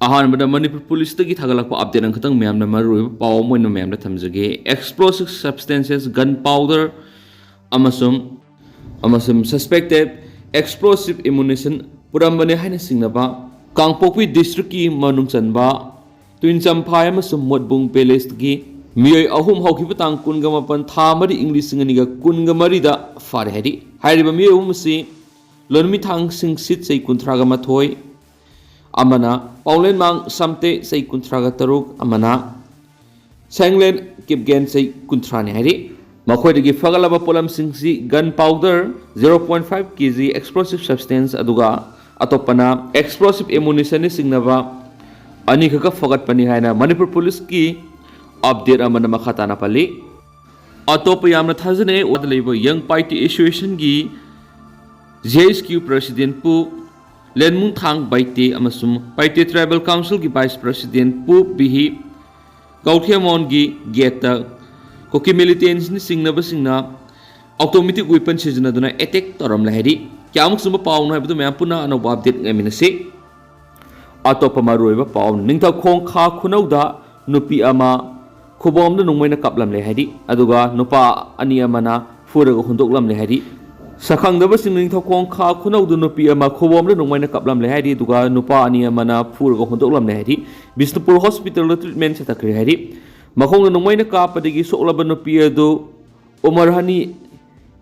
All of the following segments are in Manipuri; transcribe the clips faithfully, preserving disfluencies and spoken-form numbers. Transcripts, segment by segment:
ꯑꯍꯥꯟꯕꯗ ꯃꯅꯤꯄꯨꯔ ꯄꯨꯂꯤꯁꯇꯒꯤ ꯊꯥꯒꯠꯂꯛꯄ ꯑꯞꯗꯦꯠ ꯑꯃꯈꯛꯇꯪ ꯃꯌꯥꯝꯅ ꯃꯔꯨ ꯑꯣꯏꯕ ꯄꯥꯎ ꯑꯃ ꯑꯣꯏꯅ ꯃꯌꯥꯝꯗ ꯊꯝꯖꯒꯦ꯫ Explosive substances, gun powder ꯑꯃꯁꯨꯡ ꯑꯃꯁꯨꯡ suspected explosive ammunition ꯄꯨꯔꯝꯕꯅꯤ ꯍꯥꯏꯅ ꯆꯤꯡꯅꯕ ꯀꯥꯡꯄꯣꯛꯄꯤ ꯗꯤꯁꯇ꯭ꯔꯤꯛꯀꯤ ꯃꯅꯨꯡ ꯆꯟꯕ ꯇꯨꯏꯟꯆꯝꯐꯥꯏ ꯑꯃꯁꯨꯡ ꯃꯣꯠꯕꯨꯡ ꯄꯦꯂꯦꯁꯀꯤ ꯃꯤꯑꯣꯏ ꯑꯍꯨꯝ ꯍꯧꯈꯤꯕ ꯇꯥꯡ ꯀꯨꯟꯒ ꯃꯥꯄꯟ ꯊꯥ ꯃꯔꯤ ꯏꯪ ꯂꯤꯁꯤꯡ ꯑꯅꯤꯒ ꯀꯨꯟꯒ ꯃꯔꯤꯗ ꯐꯥꯔꯦ ꯍꯥꯏꯔꯤ꯫ ꯍꯥꯏꯔꯤꯕ ꯃꯤꯑꯣꯏ ꯑꯍꯨꯝ ꯑꯁꯤ ꯂꯣꯟꯃꯤꯊꯥꯡ ꯁꯤꯡꯁꯤꯠ ꯆꯍꯤ ꯀꯨꯟꯊ꯭ꯔꯥꯒ ꯃꯥꯊꯣꯏ, ꯑꯃꯅ ꯄꯥꯎꯂꯦꯟꯃꯥꯡ ꯁꯝꯇꯦ ꯆꯍꯤ ꯀꯨꯟꯊ꯭ꯔꯥꯒ ꯇꯔꯨꯛ, ꯑꯃꯅ ꯁꯦꯡꯂꯦꯟ ꯀꯤꯞꯒꯦꯟ ꯆꯍꯤ ꯀꯨꯟꯊ꯭ꯔꯥꯅꯤ ꯍꯥꯏꯔꯤ꯫ ꯃꯈꯣꯏꯗꯒꯤ ꯐꯒꯠꯂꯕ ꯄꯣꯠꯂꯝꯁꯤꯡꯁꯤ gun powder zero point five K G explosive substance, ꯑꯗꯨꯒ ꯑꯇꯣꯞꯄꯅ explosive ammunitionꯅ ꯆꯤꯡꯅꯕ ꯑꯅꯤꯈꯛꯀ ꯐꯒꯠꯄꯅꯤ ꯍꯥꯏꯅ ꯃꯅꯤꯄꯨꯔ ꯄꯨꯂꯤꯁꯀꯤ ꯑꯞꯗꯦꯠ ꯑꯃꯅ ꯃꯈꯥ ꯇꯥꯅ ꯄꯜꯂꯤ꯫ ꯑꯇꯣꯞꯄ ꯌꯥꯝꯅ ꯊꯥꯖꯅꯤꯡꯉꯥꯏ ꯑꯣꯏꯗ ꯂꯩꯕ Young Paite Associationꯒꯤ J H Q President ꯄꯨ ꯂꯦꯟꯃꯨꯡꯊꯥꯡ ꯕꯥꯏꯇꯦ ꯑꯃꯁꯨꯡ Paite Tribal Councilꯒꯤ Vice President ꯄꯨ ꯕꯤꯍꯤ ꯀꯧꯊꯦꯃꯣꯟꯒꯤ ꯒꯦꯠꯇ ꯀꯨꯀꯤ militantꯅ ꯆꯤꯡꯅꯕꯁꯤꯡꯅ automatic weapon ꯁꯤꯖꯤꯟꯅꯗꯨꯅ attack ꯇꯧꯔꯝꯂꯦ ꯍꯥꯏꯔꯤ꯫ ꯀꯌꯥꯃꯨꯛ ꯆꯨꯝꯕ ꯄꯥꯎꯅꯣ ꯍꯥꯏꯕꯗꯨ ꯃꯌꯥꯝ ꯄꯨꯟꯅ ꯑꯅꯧꯕ ꯑꯞꯗꯦꯠ ꯉꯥꯏꯃꯤꯟꯅꯁꯤ꯫ ꯑꯇꯣꯞꯄ ꯃꯔꯨꯑꯣꯏꯕ ꯄꯥꯎ, ꯅꯤꯡꯊꯧꯈꯣꯡ ꯈꯥ ꯈꯨꯅꯧꯗ ꯅꯨꯄꯤ ꯑꯃ ꯈꯨꯕꯣꯝꯗ ꯅꯣꯡꯃꯩꯅ ꯀꯥꯞꯂꯝꯂꯦ ꯍꯥꯏꯔꯤ, ꯑꯗꯨꯒ ꯅꯨꯄꯥ ꯑꯅꯤ ꯑꯃꯅ ꯐꯨꯔꯒ ꯍꯨꯟꯗꯣꯛꯂꯝꯂꯦ ꯍꯥꯏꯔꯤ꯫ ꯁꯛꯈꯪꯗꯕꯁꯤꯡꯅ ꯅꯤꯡꯊꯧꯈꯣꯡ ꯈꯥ ꯈꯨꯅꯧꯗ ꯅꯨꯄꯤ ꯑꯃ ꯈꯨꯕꯣꯝꯗ ꯅꯣꯡꯃꯩꯅ ꯀꯥꯞꯂꯝꯂꯦ ꯍꯥꯏꯔꯤ, ꯑꯗꯨꯒ ꯅꯨꯄꯥ ꯑꯅꯤ ꯑꯃꯅ ꯐꯨꯔꯒ ꯍꯨꯟꯗꯣꯛꯂꯝꯂꯦ ꯍꯥꯏꯔꯤ꯫ ꯕꯤꯁꯅꯨꯄꯨꯔ ꯍꯣꯁꯄꯤꯇꯥꯜꯗ treatment ꯆꯠꯊꯈ꯭ꯔꯦ ꯍꯥꯏꯔꯤ꯫ ꯃꯈꯣꯡꯅ ꯅꯣꯡꯃꯩꯅ ꯀꯥꯞꯄꯗꯒꯤ ꯁꯣꯛꯂꯕ ꯅꯨꯄꯤ ꯑꯗꯨ ꯎꯃꯔ ꯍꯅꯤ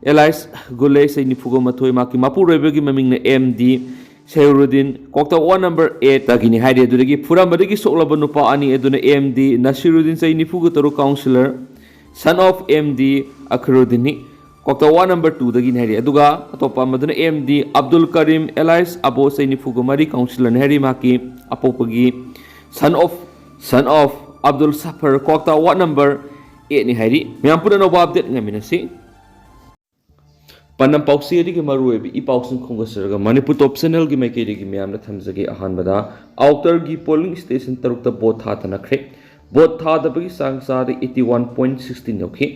alias ꯒꯨꯂꯦ ꯆꯍꯤ ꯅꯤꯐꯨꯒ ꯃꯥꯊꯣꯏ, ꯃꯍꯥꯛꯀꯤ ꯃꯄꯨꯔꯣꯏꯕꯒꯤ ꯃꯃꯤꯡꯅ M D ꯁꯩꯔꯨꯗꯤꯟ, ꯀ꯭ꯋꯥꯛꯇꯥ ward number eightꯇꯒꯤꯅꯤ ꯍꯥꯏꯔꯤ꯫ ꯑꯗꯨꯗꯒꯤ ꯐꯨꯔꯝꯕꯗꯒꯤ ꯁꯣꯛꯂꯕ ꯅꯨꯄꯥ ꯑꯅꯤ ꯑꯗꯨꯅ M D ꯅꯁꯤꯔꯨꯗꯤꯟ ꯆꯍꯤ ꯅꯤꯐꯨꯒ ꯇꯔꯨꯛ, councillor, son of M D ꯑꯈꯔꯨꯗꯤꯟꯅꯤ, ꯀ꯭ꯋꯥꯛꯇꯥ ward number twoꯗꯒꯤꯅꯤ ꯍꯥꯏꯔꯤ꯫ ꯑꯗꯨꯒ ꯑꯇꯣꯞꯄ ꯑꯃꯗꯨꯅ M D ꯑꯕꯗꯨꯜ ꯀꯔꯤꯝ alias ꯑꯕꯣ ꯆꯍꯤ ꯅꯤꯐꯨꯒ ꯃꯔꯤ, councillorꯅꯤ ꯍꯥꯏꯔꯤ꯫ ꯃꯍꯥꯛꯀꯤ ꯑꯄꯣꯛꯄꯒꯤ son of son of Abdul shepherd, ꯀ꯭ꯋꯥꯛꯇꯥ ward number eightꯅꯤ ꯍꯥꯏꯔꯤ꯫ ꯃꯌꯥꯝ ꯄꯨꯟꯅ ꯑꯅꯧꯕ ꯑꯞꯗꯦꯠ ꯉꯥꯏꯃꯤꯟꯅꯁꯤ꯫ ꯄꯥꯟꯗꯝ ꯄꯥꯎꯆꯦꯗꯒꯤ ꯃꯔꯨꯑꯣꯏꯕ ꯏ ꯄꯥꯎꯁꯤꯡ ꯈꯣꯝꯒꯠꯆꯔꯒ ꯃꯅꯤꯄꯨꯔ ꯇꯣꯞ ꯆꯦꯅꯦꯜꯒꯤ ꯃꯥꯏꯀꯩꯗꯒꯤ ꯃꯌꯥꯝꯗ ꯊꯝꯖꯒꯦ꯫ ꯑꯍꯥꯟꯕꯗ, ꯑꯥꯎꯇꯔꯒꯤ ꯄꯣꯂꯤꯡ ꯁ꯭ꯇꯦꯁꯟ ꯇꯔꯨꯛꯇ ꯚꯣꯠ ꯊꯥꯗꯅꯈ꯭ꯔꯦ꯫ ꯚꯣꯠ ꯊꯥꯗꯕꯒꯤ ꯆꯥꯡ ꯆꯥꯗ eighty one point sixteen ꯌꯧꯈꯤ꯫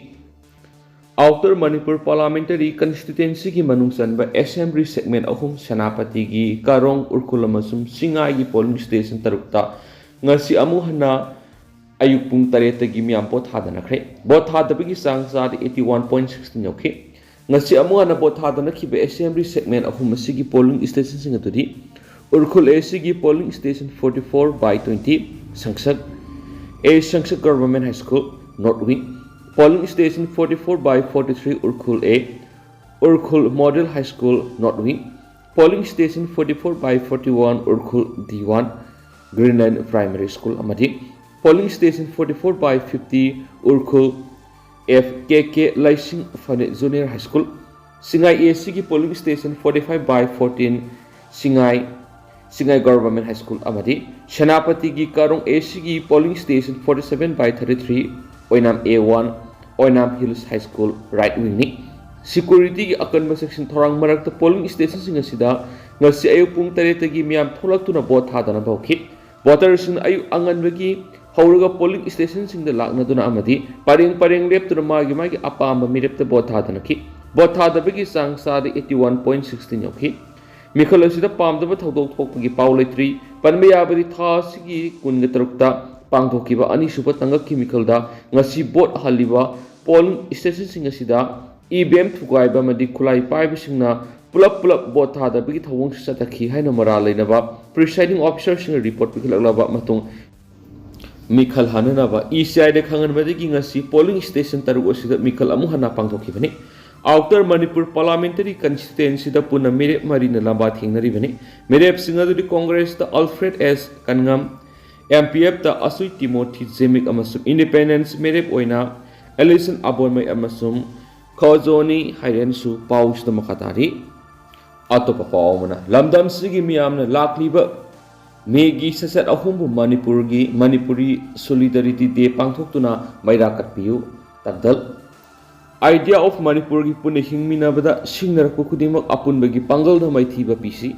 Outer Manipur Parliamentary Constituencyꯒꯤ ꯃꯅꯨꯡ ꯆꯟꯕ Assembly Segment ꯑꯍꯨꯝ, ꯁꯦꯅꯥꯄꯇꯤꯒꯤ ꯀꯥꯔꯣꯡ, ꯎꯔꯈꯨꯜ ꯑꯃꯁꯨꯡ ꯁꯤꯡꯉꯥꯏꯒꯤ polling station ꯇꯔꯨꯛꯇ ꯉꯁꯤ ꯑꯃꯨꯛ ꯍꯟꯅ ꯑꯌꯨꯛ ꯄꯨꯡ ꯇꯔꯦꯠꯇꯒꯤ ꯃꯤꯌꯥꯝ ꯚꯣꯠ ꯊꯥꯗꯅꯈ꯭ꯔꯦ꯫ ꯚꯣꯠ ꯊꯥꯗꯕꯒꯤ ꯆꯥꯡ ꯆꯥꯗ eighty one point sixteen ꯌꯧꯈꯤ꯫ ꯉꯁꯤ ꯑꯃꯨꯛ ꯍꯟꯅ ꯚꯣꯠ ꯊꯥꯗꯅꯈꯤꯕ Assembly Segment ꯑꯍꯨꯝ ꯑꯁꯤꯒꯤ polling stationꯁꯤꯡ ꯑꯗꯨꯗꯤ: ꯎꯔꯈꯨꯜ A ꯁꯤꯒꯤ polling station forty four by twenty, ꯁꯪꯁꯛ A, ꯁꯪꯁꯛ Government High School, North Wing, polling station forty four by forty three, Ukhrul A, Ukhrul Model High School, North Wing, polling station forty four by forty one, Ukhrul D one, Greenland Primary School, ꯑꯃꯗꯤ polling station forty four by fifty, Ukhrul F K K ꯂꯥꯏꯁꯤꯡ ꯐꯅꯦ Junior High School, ꯁꯤꯡꯉꯥꯏ A ꯁꯤꯒꯤ polling station forty five by fourteen, ꯁꯤꯡꯉꯥꯏ, ꯁꯤꯡꯉꯥꯏ Government High School, ꯑꯃꯗꯤ ꯁꯦꯅꯥꯄꯇꯤꯒꯤ ꯀꯥꯔꯣꯡ A ꯁꯤꯒꯤ polling station forty seven by thirty three, Oinam A one, Oinam Hills High School, Right Wingꯅꯤ꯫ Securityꯒꯤ ꯑꯀꯟꯕ ꯆꯦꯛꯁꯤꯟ ꯊꯧꯔꯥꯡ ꯃꯔꯛꯇ polling stationꯁꯤꯡ ꯑꯁꯤꯗ ꯉꯁꯤ ꯑꯌꯨꯛ ꯄꯨꯡ ꯇꯔꯦꯠꯇꯒꯤ ꯃꯤꯌꯥꯝ ꯊꯣꯛꯂꯛꯇꯨꯅ ꯚꯣꯠ ꯊꯥꯗꯅꯕ ꯍꯧꯈꯤ꯫ Voterꯁꯤꯡꯅ ꯑꯌꯨꯛ ꯑꯉꯟꯕꯒꯤ ꯍꯧꯔꯒ polling stationꯁꯤꯡꯗ ꯂꯥꯛꯅꯗꯨꯅ ꯑꯃꯗꯤ ꯄꯔꯦꯡ ꯄꯔꯦꯡ ꯂꯦꯞꯇꯨꯅ ꯃꯥꯒꯤ ꯃꯥꯒꯤ ꯑꯄꯥꯝꯕ ꯃꯤꯔꯦꯞꯇ ꯚꯣꯠ ꯊꯥꯗꯅꯈꯤ꯫ ꯚꯣꯠ ꯊꯥꯗꯕꯒꯤ ꯆꯥꯡ ꯆꯥꯗ eighty one point sixteen ꯌꯧꯈꯤ꯫ ꯃꯤꯈꯜ ꯑꯁꯤꯗ ꯄꯥꯝꯗꯕ ꯊꯧꯗꯣꯛ ꯊꯣꯛꯄꯒꯤ ꯄꯥꯎ ꯂꯩꯇ꯭ꯔꯤ꯫ ꯄꯟꯕ ꯌꯥꯕꯗꯤ, ꯊꯥ ꯑꯁꯤꯒꯤ ꯀꯨꯟꯒ ꯇꯔꯨꯛꯇ ꯄꯥꯡꯊꯣꯛꯈꯤꯕ ꯑꯅꯤꯁꯨꯕ ꯇꯥꯡꯀꯛꯀꯤ ꯃꯤꯈꯜꯗ ꯉꯁꯤ ꯚꯣꯠ ꯍꯜꯂꯤꯕ polling stationꯁꯤꯡ ꯑꯁꯤꯗ E V M ꯊꯨꯒꯥꯏꯕ ꯑꯃꯗꯤ ꯈꯨꯠꯂꯥꯏ ꯄꯥꯏꯕꯁꯤꯡꯅ ꯄꯨꯂꯞ ꯄꯨꯂꯞ ꯚꯣꯠ ꯊꯥꯗꯕꯒꯤ ꯊꯧꯑꯣꯡꯁꯨ ꯆꯠꯊꯈꯤ ꯍꯥꯏꯅ ꯃꯔꯥꯜ ꯂꯩꯅꯕ presiding officerꯁꯤꯡꯅ report ꯄꯤꯈꯠꯂꯛꯂꯕ ꯃꯇꯨꯡ ꯃꯤꯈꯜ ꯍꯟꯅꯅꯕ E C Iꯗ ꯈꯪꯍꯟꯕꯗꯒꯤ ꯉꯁꯤ polling station ꯇꯔꯨꯛ ꯑꯁꯤꯗ ꯃꯤꯈꯜ ꯑꯃꯨꯛ ꯍꯟꯅ ꯄꯥꯡꯊꯣꯛꯈꯤꯕꯅꯤ꯫ Outer Manipur Parliamentary Constituencyꯗ ꯄꯨꯟꯅ ꯃꯤꯔꯦꯞ ꯃꯔꯤꯅ ꯂꯝꯕꯥ ꯊꯦꯡꯅꯔꯤꯕꯅꯤ꯫ ꯃꯤꯔꯦꯞꯁꯤꯡ ꯑꯗꯨꯗꯤ Congressꯇ Alfred S ꯀꯟꯉꯝ, M P Fꯇ ꯑꯆꯨꯏ ꯇꯤꯃꯣꯊꯤ ꯖꯦꯃꯤꯛ ꯑꯃꯁꯨꯡ Independence ꯃꯤꯔꯦꯞ ꯑꯣꯏꯅ Alison ꯑꯕꯣꯟꯃꯩ ꯑꯃꯁꯨꯡ ꯈꯣꯖꯣꯅꯤ ꯍꯥꯏꯔꯦꯟꯁꯨ꯫ ꯄꯥꯎꯁꯤꯗ ꯃꯈꯥ ꯇꯥꯔꯤ꯫ ꯑꯇꯣꯞꯄ ꯄꯥꯎ ꯑꯃꯅ, ꯂꯝꯗꯝꯁꯤꯒꯤ ꯃꯤꯌꯥꯝꯅ ꯂꯥꯛꯂꯤꯕ ꯃꯦꯒꯤ ꯁꯦꯁꯟ ꯑꯍꯨꯝꯕꯨ ꯃꯅꯤꯄꯨꯔꯒꯤ, Manipuri Solidarity Day ꯄꯥꯡꯊꯣꯛꯇꯨꯅ ꯃꯩꯔꯥ ꯀꯠꯄꯤꯌꯨ꯫ ꯇꯥꯡꯀꯛ Idea of Manipurꯒꯤ ꯄꯨꯟꯅ ꯍꯤꯡꯃꯤꯟꯅꯕꯗ ꯁꯤꯡꯅꯔꯛꯄ ꯈꯨꯗꯤꯡꯃꯛ ꯑꯄꯨꯟꯕꯒꯤ ꯄꯥꯡꯒꯜꯗ ꯃꯥꯏꯊꯤꯕ ꯄꯤꯁꯤ꯫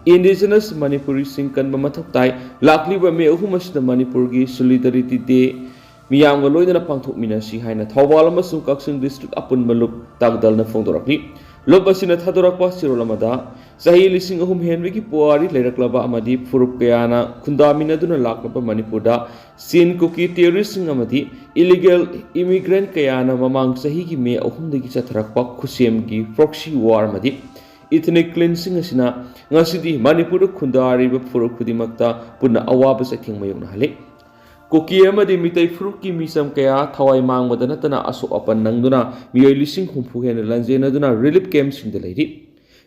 Indigenous ꯃꯅꯤꯄꯨꯔꯤꯁꯤꯡ ꯀꯟꯕ ꯃꯊꯧ ꯇꯥꯏ꯫ ꯂꯥꯛꯂꯤꯕ ꯃꯦ ꯑꯍꯨꯝ ꯑꯁꯤꯗ ꯃꯅꯤꯄꯨꯔꯒꯤ Solidarity Day ꯃꯤꯌꯥꯝꯒ ꯂꯣꯏꯅꯅ ꯄꯥꯡꯊꯣꯛꯃꯤꯟꯅꯁꯤ ꯍꯥꯏꯅ ꯊꯧꯕꯥꯜ ꯑꯃꯁꯨꯡ ꯀꯛꯆꯤꯡ district ꯑꯄꯨꯟꯕ ꯂꯨꯞ ꯇꯥꯛꯗꯜꯅ ꯐꯣꯡꯗꯣꯔꯛꯂꯤ꯫ ꯂꯨꯞ ꯑꯁꯤꯅ ꯊꯥꯗꯣꯔꯛꯄ ꯆꯦꯔꯣꯜ ꯑꯃꯗ, ꯆꯍꯤ ꯂꯤꯁꯤꯡ ꯑꯍꯨꯝ ꯍꯦꯟꯕꯒꯤ ꯄꯨꯋꯥꯔꯤ ꯂꯩꯔꯛꯂꯕ ꯑꯃꯗꯤ ꯐꯨꯔꯨꯞ ꯀꯌꯥꯅ ꯈꯨꯟꯗꯥꯃꯤꯟꯅꯗꯨꯅ ꯂꯥꯛꯂꯕ ꯃꯅꯤꯄꯨꯔꯗ ꯆꯤꯟ ꯀꯨꯀꯤ terroristꯁꯤꯡ ꯑꯃꯗꯤ illegal immigrant ꯀꯌꯥꯅ ꯃꯃꯥꯡ ꯆꯍꯤꯒꯤ ꯃꯦ ꯑꯍꯨꯝꯗꯒꯤ ꯆꯠꯊꯔꯛꯄ ꯈꯨꯠꯁꯦꯝꯒꯤ proxy war ꯑꯃꯗꯤ ethnic cleansing ꯑꯁꯤꯅ ꯉꯁꯤꯗꯤ ꯃꯅꯤꯄꯨꯔꯗ ꯈꯨꯟꯗꯥꯔꯤꯕ ꯐꯨꯔꯨꯞ ꯈꯨꯗꯤꯡꯃꯛꯇ ꯄꯨꯟꯅ ꯑꯋꯥꯕ ꯆꯩꯊꯦꯡ ꯃꯥꯌꯣꯛꯅꯍꯜꯂꯤ꯫ ꯀꯨꯀꯤ ꯑꯃꯗꯤ ꯃꯤꯇꯩ ꯐꯨꯔꯨꯞꯀꯤ ꯃꯤꯆꯝ ꯀꯌꯥ ꯊꯋꯥꯏ ꯃꯥꯡꯕꯗ ꯅꯠꯇꯅ ꯑꯁꯣꯛ ꯑꯄꯟ ꯅꯪꯗꯨꯅ ꯃꯤꯑꯣꯏ ꯂꯤꯁꯤꯡ ꯍꯨꯝꯐꯨ ꯍꯦꯟꯅ ꯂꯥꯟꯖꯦꯟꯅꯗꯨꯅ relief campꯁꯤꯡꯗ ꯂꯩꯔꯤ꯫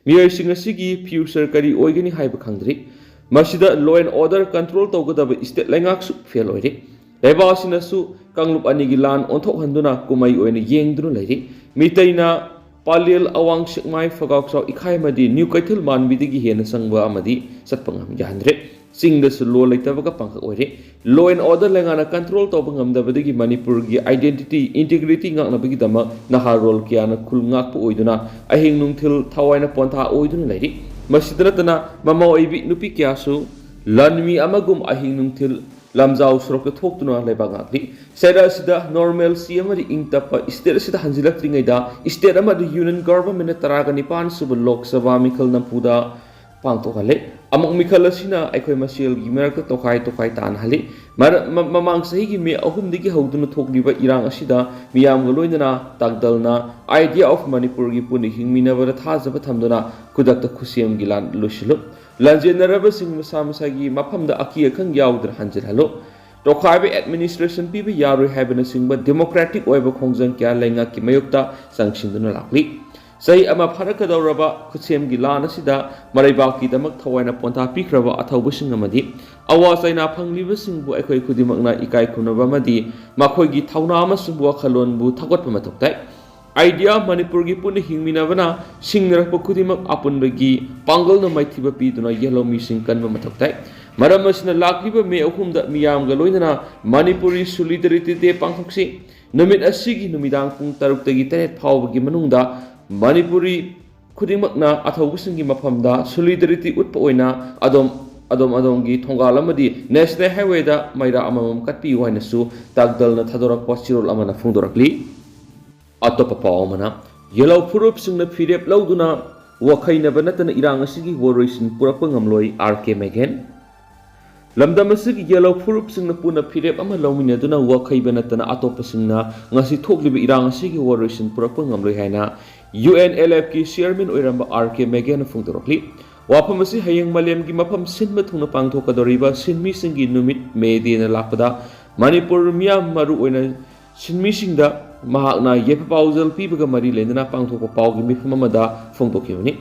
ꯃꯤꯑꯣꯏꯁꯤꯡ ꯑꯁꯤꯒꯤ future ꯀꯔꯤ ꯑꯣꯏꯒꯅꯤ ꯍꯥꯏꯕ ꯈꯪꯗ꯭ꯔꯤ꯫ ꯃꯁꯤꯗ law and order control ꯇꯧꯒꯗꯕ state ꯂꯩꯉꯥꯛꯁꯨ fail ꯑꯣꯏꯔꯤ꯫ ꯂꯩꯕꯥꯛ ꯑꯁꯤꯅꯁꯨ ꯀꯥꯡꯂꯨꯞ ꯑꯅꯤꯒꯤ ꯂꯥꯟ ꯑꯣꯟꯊꯣꯛꯍꯟꯗꯨꯅ ꯀꯨꯝꯍꯩ ꯑꯣꯏꯅ ꯌꯦꯡꯗꯨꯅ ꯂꯩꯔꯤ꯫ ꯃꯤꯇꯩꯅ ꯄꯥꯂꯦꯜ, ꯑꯋꯥꯡ ꯁꯦꯛꯃꯥꯏ, ꯐꯒꯥꯎꯆꯥꯎ, ꯏꯈꯥꯏ ꯑꯃꯗꯤ ꯅ꯭ꯌꯨ ꯀꯩꯊꯦꯜ ꯃꯥꯟꯕꯤꯗꯒꯤ ꯍꯦꯟꯅ ꯆꯪꯕ ꯑꯃꯗꯤ ꯆꯠꯄ ꯉꯝ-, ꯌꯥꯍꯟꯗ꯭ꯔꯦ꯫ ꯆꯤꯡꯗꯁꯨ law ꯂꯩꯇꯕꯒ ꯄꯥꯡꯈꯛ ꯑꯣꯏꯔꯦ꯫ Law and order ꯂꯩꯉꯥꯛꯅ control ꯇꯧꯕ ꯉꯝꯗꯕꯗꯒꯤ ꯃꯅꯤꯄꯨꯔꯒꯤ identity, integrity ꯉꯥꯛꯅꯕꯒꯤꯗꯃꯛ ꯅꯍꯥꯔꯣꯜ ꯀꯌꯥꯅ ꯈꯨꯜ ꯉꯥꯛꯄ ꯑꯣꯏꯗꯨꯅ ꯑꯍꯤꯡ ꯅꯨꯡꯊꯤꯜ ꯊꯋꯥꯏꯅ ꯄꯣꯟꯊꯥ ꯑꯣꯏꯗꯨꯅ ꯂꯩꯔꯤ꯫ ꯃꯁꯤꯗ ꯅꯠꯇꯅ ꯃꯃꯥ ꯑꯣꯏꯕꯤ ꯅꯨꯄꯤ ꯀꯌꯥꯁꯨ ꯂꯥꯟꯃꯤ ꯑꯃꯒꯨꯝ ꯑꯍꯤꯡ ꯅꯨꯡꯊꯤꯜ ꯂꯝꯖꯥꯎ ꯁꯣꯔꯣꯛꯇ ꯊꯣꯛꯇꯨꯅ ꯂꯩꯕꯥꯛ ꯉꯥꯛꯂꯤ꯫ ꯆꯩꯔꯥ ꯑꯁꯤꯗ normalcy ꯑꯃꯗꯤ ꯏꯪ ꯇꯞꯄ state ꯑꯁꯤꯗ ꯍꯟꯖꯤꯜꯂꯛꯇ꯭ꯔꯤꯉꯩꯗ state ꯑꯃꯗꯤ union governmentꯅ ꯇꯔꯥꯒ ꯅꯤꯄꯥꯟ ꯁꯨꯕ ꯂꯣꯛ ꯁꯚꯥ ꯃꯤꯈꯜ ꯅꯝꯐꯨꯗ ꯄꯥꯡꯊꯣꯛꯍꯜꯂꯤ꯫ ꯑꯃꯨꯛ ꯃꯤꯈꯜ ꯑꯁꯤꯅ ꯑꯩꯈꯣꯏ ꯃꯁꯦꯜꯒꯤ ꯃꯔꯛꯇ ꯇꯣꯈꯥꯏ ꯇꯣꯈꯥꯏ ꯇꯥꯅꯍꯜꯂꯤ꯫ ꯃꯔ-, ꯃ-, ꯃꯃꯥꯡ ꯆꯍꯤꯒꯤ ꯃꯦ ꯑꯍꯨꯝꯗꯒꯤ ꯍꯧꯗꯨꯅ ꯊꯣꯛꯂꯤꯕ ꯏꯔꯥꯡ ꯑꯁꯤꯗ ꯃꯤꯌꯥꯝꯒ ꯂꯣꯏꯅꯅ ꯇꯥꯛꯗꯜꯅ idea of ꯃꯅꯤꯄꯨꯔꯒꯤ ꯄꯨꯟꯅ ꯍꯤꯡꯃꯤꯟꯅꯕꯗ ꯊꯥꯖꯕ ꯊꯝꯗꯨꯅ ꯈꯨꯗꯛꯇ ꯈꯨꯠꯁꯦꯝꯒꯤ ꯂꯥꯟ ꯂꯣꯏꯁꯤꯜꯂꯨ꯫ ꯂꯥꯟꯖꯦꯟꯅꯔꯕꯁꯤꯡ ꯃꯁꯥ ꯃꯁꯥꯒꯤ ꯃꯐꯝꯗ ꯑꯀꯤ ꯑꯈꯪ ꯌꯥꯎꯗꯅ ꯍꯟꯖꯤꯜꯍꯜꯂꯨ꯫ ꯇꯣꯈꯥꯏꯕ administration ꯄꯤꯕ ꯌꯥꯔꯣꯏ ꯍꯥꯏꯕꯅꯆꯤꯡꯕ democratic ꯑꯣꯏꯕ ꯈꯣꯡꯖꯪ ꯀꯌꯥ ꯂꯩꯉꯥꯛꯀꯤ ꯃꯥꯌꯣꯛꯇ ꯆꯪꯁꯤꯟꯗꯨꯅ ꯂꯥꯛꯂꯤ꯫ ꯆꯍꯤ ꯑꯃ ꯐꯥꯔꯛꯀꯗꯧꯔꯕ ꯈꯨꯠꯁꯦꯝꯒꯤ ꯂꯥꯟ ꯑꯁꯤꯗ ꯃꯔꯩꯕꯥꯛꯀꯤꯗꯃꯛ ꯊꯋꯥꯏꯅ ꯄꯣꯟꯊꯥ ꯄꯤꯈ꯭ꯔꯕ ꯑꯊꯧꯕꯁꯤꯡ ꯑꯃꯗꯤ ꯑꯋꯥ ꯆꯩꯅꯥ ꯐꯪꯂꯤꯕꯁꯤꯡꯕꯨ ꯑꯩꯈꯣꯏ ꯈꯨꯗꯤꯡꯃꯛꯅ ꯏꯀꯥꯏ ꯈꯨꯝꯅꯕ ꯑꯃꯗꯤ ꯃꯈꯣꯏꯒꯤ ꯊꯧꯅꯥ ꯑꯃꯁꯨꯡ ꯋꯥꯈꯜꯂꯣꯟꯕꯨ ꯊꯧꯒꯠꯄ ꯃꯊꯧ ꯇꯥꯏ꯫ Idea ꯃꯅꯤꯄꯨꯔꯒꯤ ꯄꯨꯟꯅ ꯍꯤꯡꯃꯤꯟꯅꯕꯅ ꯁꯤꯡꯅꯔꯛꯄ ꯈꯨꯗꯤꯡꯃꯛ ꯑꯄꯨꯟꯕꯒꯤ ꯄꯥꯡꯒꯜꯅ ꯃꯥꯏꯊꯤꯕ ꯄꯤꯗꯨꯅ ꯌꯦꯜꯍꯧꯃꯤꯁꯤꯡ ꯀꯟꯕ ꯃꯊꯧ ꯇꯥꯏ꯫ ꯃꯔꯝ ꯑꯁꯤꯅ ꯂꯥꯛꯂꯤꯕ ꯃꯦ ꯑꯍꯨꯝꯗ ꯃꯤꯌꯥꯝꯒ ꯂꯣꯏꯅꯅ ꯃꯅꯤꯄꯨꯔꯤ Solidarity Day ꯄꯥꯡꯊꯣꯛꯁꯤ꯫ ꯅꯨꯃꯤꯠ ꯑꯁꯤꯒꯤ ꯅꯨꯃꯤꯗꯥꯡ ꯄꯨꯡ ꯇꯔꯨꯛꯇꯒꯤ ꯇꯔꯦꯠ ꯐꯥꯎꯕꯒꯤ ꯃꯅꯨꯡꯗ ꯃꯅꯤꯄꯨꯔꯤ ꯈꯨꯗꯤꯡꯃꯛꯅ ꯑꯊꯧꯕꯁꯤꯡꯒꯤ ꯃꯐꯝꯗ solidarity ꯎꯠꯄ ꯑꯣꯏꯅ ꯑꯗꯣꯝ ꯑꯗꯣꯝ ꯑꯗꯣꯝꯒꯤ ꯊꯣꯡꯒꯥꯜ ꯑꯃꯗꯤ ꯅꯦꯁꯅꯦꯜ ꯍꯥꯏꯋꯦꯗ ꯃꯩꯔꯥ ꯑꯃꯃꯝ ꯀꯠꯄꯤꯌꯨ ꯍꯥꯏꯅꯁꯨ ꯇꯥꯛꯗꯜꯅ ꯊꯥꯗꯣꯔꯛꯄ ꯆꯦꯔꯣꯜ ꯑꯃꯅ ꯐꯣꯡꯗꯣꯔꯛꯂꯤ꯫ ꯑꯇꯣꯞꯄ ꯄꯥꯎ ꯑꯃꯅ, ꯌꯦꯜꯍꯧ ꯐꯨꯔꯨꯞꯁꯤꯡꯅ ꯐꯤꯔꯦꯞ ꯂꯧꯗꯨꯅ ꯋꯥꯈꯩꯅꯕ ꯅꯠꯇꯅ ꯏꯔꯥꯡ ꯑꯁꯤꯒꯤ ꯋꯥꯔꯣꯏꯁꯤꯟ ꯄꯨꯔꯛꯄ ꯉꯝꯂꯣꯏ, ꯑꯥꯔ ꯀꯦ ꯃꯦꯒꯦꯟ꯫ ꯂꯝꯗꯝ ꯑꯁꯤꯒꯤ ꯌꯦꯜꯍꯧ ꯐꯨꯔꯨꯞꯁꯤꯡꯅ ꯄꯨꯟꯅ ꯐꯤꯔꯦꯞ ꯑꯃ ꯂꯧꯃꯤꯟꯅꯗꯨꯅ ꯋꯥꯈꯩꯕ ꯅꯠꯇꯅ ꯑꯇꯣꯞꯄꯁꯤꯡꯅ ꯉꯁꯤ ꯊꯣꯛꯂꯤꯕ ꯏꯔꯥꯡ ꯑꯁꯤꯒꯤ ꯋꯥꯔꯣꯏꯁꯤꯟ ꯄꯨꯔꯛꯄ ꯉꯝꯂꯣꯏ ꯍꯥꯏꯅ ꯌꯨ ꯑꯦꯟ ꯑꯦꯜ ꯑꯦꯐꯀꯤ ꯆꯤꯌꯔꯃꯦꯟ ꯑꯣꯏꯔꯝꯕ ꯑꯥꯔ ꯀꯦ ꯃꯦꯒꯦꯟꯅ ꯐꯣꯡꯗꯣꯔꯛꯂꯤ꯫ ꯋꯥꯐꯝ ꯑꯁꯤ ꯍꯌꯦꯡ ꯃꯥꯂꯦꯝꯒꯤ ꯃꯐꯝ ꯁꯤꯟꯕ ꯊꯨꯡꯅ ꯄꯥꯡꯊꯣꯛꯀꯗꯧꯔꯤꯕ ꯁꯤꯟꯃꯤꯁꯤꯡꯒꯤ ꯅꯨꯃꯤꯠ ꯃꯦ ꯗꯦꯅ ꯂꯥꯛꯄꯗ ꯃꯅꯤꯄꯨꯔ ꯃꯤꯌꯥꯝ, ꯃꯔꯨ ꯑꯣꯏꯅ ꯁꯤꯟꯃꯤꯁꯤꯡꯗ ꯃꯍꯥꯛꯅ ꯌꯥꯏꯐ ꯄꯥꯎꯖꯦꯜ ꯄꯤꯕꯒ ꯃꯔꯤ ꯂꯩꯅꯅ ꯄꯥꯡꯊꯣꯛꯄ ꯄꯥꯎꯒꯤ ꯃꯤꯐꯝ ꯑꯃꯗ ꯐꯣꯡꯗꯣꯛꯈꯤꯕꯅꯤ꯫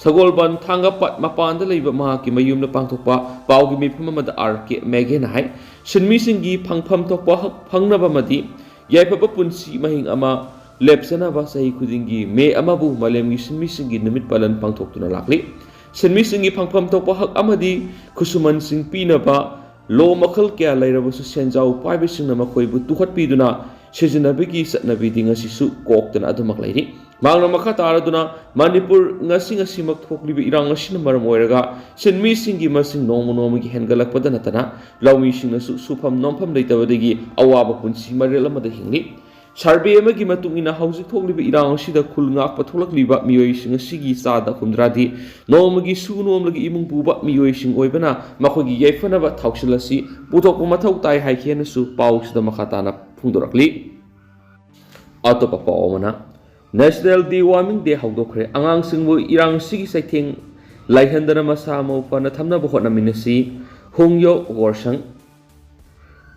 ꯁꯒꯣꯜꯕꯟ ꯊꯥꯡꯒꯄꯥꯠ ꯃꯄꯥꯟꯗ ꯂꯩꯕ ꯃꯍꯥꯛꯀꯤ ꯃꯌꯨꯝꯗ ꯄꯥꯡꯊꯣꯛꯄ ꯄꯥꯎꯒꯤ ꯃꯤꯐꯝ ꯑꯃꯗ ꯑꯥꯔ ꯀꯦ ꯃꯦꯒꯦꯟꯅ ꯍꯥꯏ, ꯁꯤꯟꯃꯤꯁꯤꯡꯒꯤ ꯐꯪꯐꯝ ꯊꯣꯛꯄ ꯍꯛ ꯐꯪꯅꯕ ꯑꯃꯗꯤ ꯌꯥꯏꯐꯕ ꯄꯨꯟꯁꯤ ꯃꯍꯤꯡ ꯑꯃ ꯂꯦꯞꯆꯅꯕ ꯆꯍꯤ ꯈꯨꯗꯤꯡꯒꯤ ꯃꯦ ꯑꯃꯕꯨ ꯃꯥꯂꯦꯝꯒꯤ ꯁꯤꯟꯃꯤꯁꯤꯡꯒꯤ ꯅꯨꯃꯤꯠ ꯄꯥꯂꯟ ꯄꯥꯡꯊꯣꯛꯇꯨꯅ ꯂꯥꯛꯂꯤ꯫ ꯁꯤꯟꯃꯤꯁꯤꯡꯒꯤ ꯐꯪꯐꯝ ꯊꯣꯛꯄ ꯍꯛ ꯑꯃꯗꯤ ꯈꯨꯠꯁꯨꯃꯟꯁꯤꯡ ꯄꯤꯅꯕ ꯂꯣ ꯃꯈꯜ ꯀꯌꯥ ꯂꯩꯔꯕꯁꯨ ꯁꯦꯟꯖꯥꯎ ꯄꯥꯏꯕꯁꯤꯡꯅ ꯃꯈꯣꯏꯕꯨ ꯇꯨꯈꯠꯄꯤꯗꯨꯅ ꯁꯤꯖꯤꯟꯅꯕꯒꯤ ꯆꯠꯅꯕꯤꯗꯤ ꯉꯁꯤꯁꯨ ꯀꯣꯛꯇꯅ ꯑꯗꯨꯃꯛ ꯂꯩꯔꯤ꯫ ꯃꯍꯥꯛꯅ ꯃꯈꯥ ꯇꯥꯔꯗꯨꯅ, ꯃꯅꯤꯄꯨꯔ ꯉꯁꯤ ꯉꯁꯤꯃꯛ ꯊꯣꯛꯂꯤꯕ ꯏꯔꯥꯡ ꯑꯁꯤꯅ ꯃꯔꯝ ꯑꯣꯏꯔꯒ ꯁꯤꯟꯃꯤꯁꯤꯡꯒꯤ ꯃꯁꯤꯡ ꯅꯣꯡꯃ ꯅꯣꯡꯃꯒꯤ ꯍꯦꯟꯒꯠꯂꯛꯄꯗ ꯅꯠꯇꯅ ꯂꯧꯃꯤꯁꯤꯡꯅꯁꯨ ꯁꯨꯐꯝ ꯅꯣꯝꯐꯝ ꯂꯩꯇꯕꯗꯒꯤ ꯑꯋꯥꯕ ꯄꯨꯟꯁꯤ ꯃꯔꯦꯜ ꯑꯃꯗ ꯍꯤꯡꯂꯤ꯫ ꯁꯔꯚꯦ ꯑꯃꯒꯤ ꯃꯇꯨꯡ ꯏꯟꯅ ꯍꯧꯖꯤꯛ ꯊꯣꯛꯂꯤꯕ ꯏꯔꯥꯡ ꯑꯁꯤꯗ ꯈꯨꯜ ꯉꯥꯛꯄ ꯊꯣꯛꯂꯛꯂꯤꯕ ꯃꯤꯑꯣꯏꯁꯤꯡ ꯑꯁꯤꯒꯤ ꯆꯥꯗ ꯍꯨꯝꯗ꯭ꯔꯥꯗꯤ ꯅꯣꯡꯃꯒꯤ ꯁꯨ ꯅꯣꯝꯂꯒ ꯏꯃꯨꯡ ꯄꯨꯕ ꯃꯤꯑꯣꯏꯁꯤꯡ ꯑꯣꯏꯕꯅ ꯃꯈꯣꯏꯒꯤ ꯌꯥꯏꯐꯅꯕ ꯊꯧꯁꯤꯜ ꯑꯁꯤ ꯄꯨꯊꯣꯛꯄ ꯃꯊꯧ ꯇꯥꯏ ꯍꯥꯏꯈꯤ ꯍꯥꯏꯅꯁꯨ ꯄꯥꯎꯁꯤꯗ ꯃꯈꯥ ꯇꯥꯅ ꯐꯣꯡꯗꯣꯔꯛꯂꯤ꯫ ꯑꯇꯣꯞꯄ ꯄꯥꯎ ꯑꯃꯅ, ꯅꯦꯁꯅꯦꯜ ꯗꯤꯋꯥꯔꯃꯤꯡ ꯗꯦ ꯍꯧꯗꯣꯛꯈ꯭ꯔꯦ꯫ ꯑꯉꯥꯡꯁꯤꯡꯕꯨ ꯏꯔꯥꯡꯁꯤꯒꯤ ꯆꯩꯊꯦꯡ ꯂꯩꯍꯟꯗꯅ ꯃꯁꯥ ꯃꯎ ꯐꯅ ꯊꯝꯅꯕ ꯍꯣꯠꯅꯃꯤꯟꯅꯁꯤ, ꯍꯣꯡꯌꯣ ꯋꯣꯔꯁꯪ꯫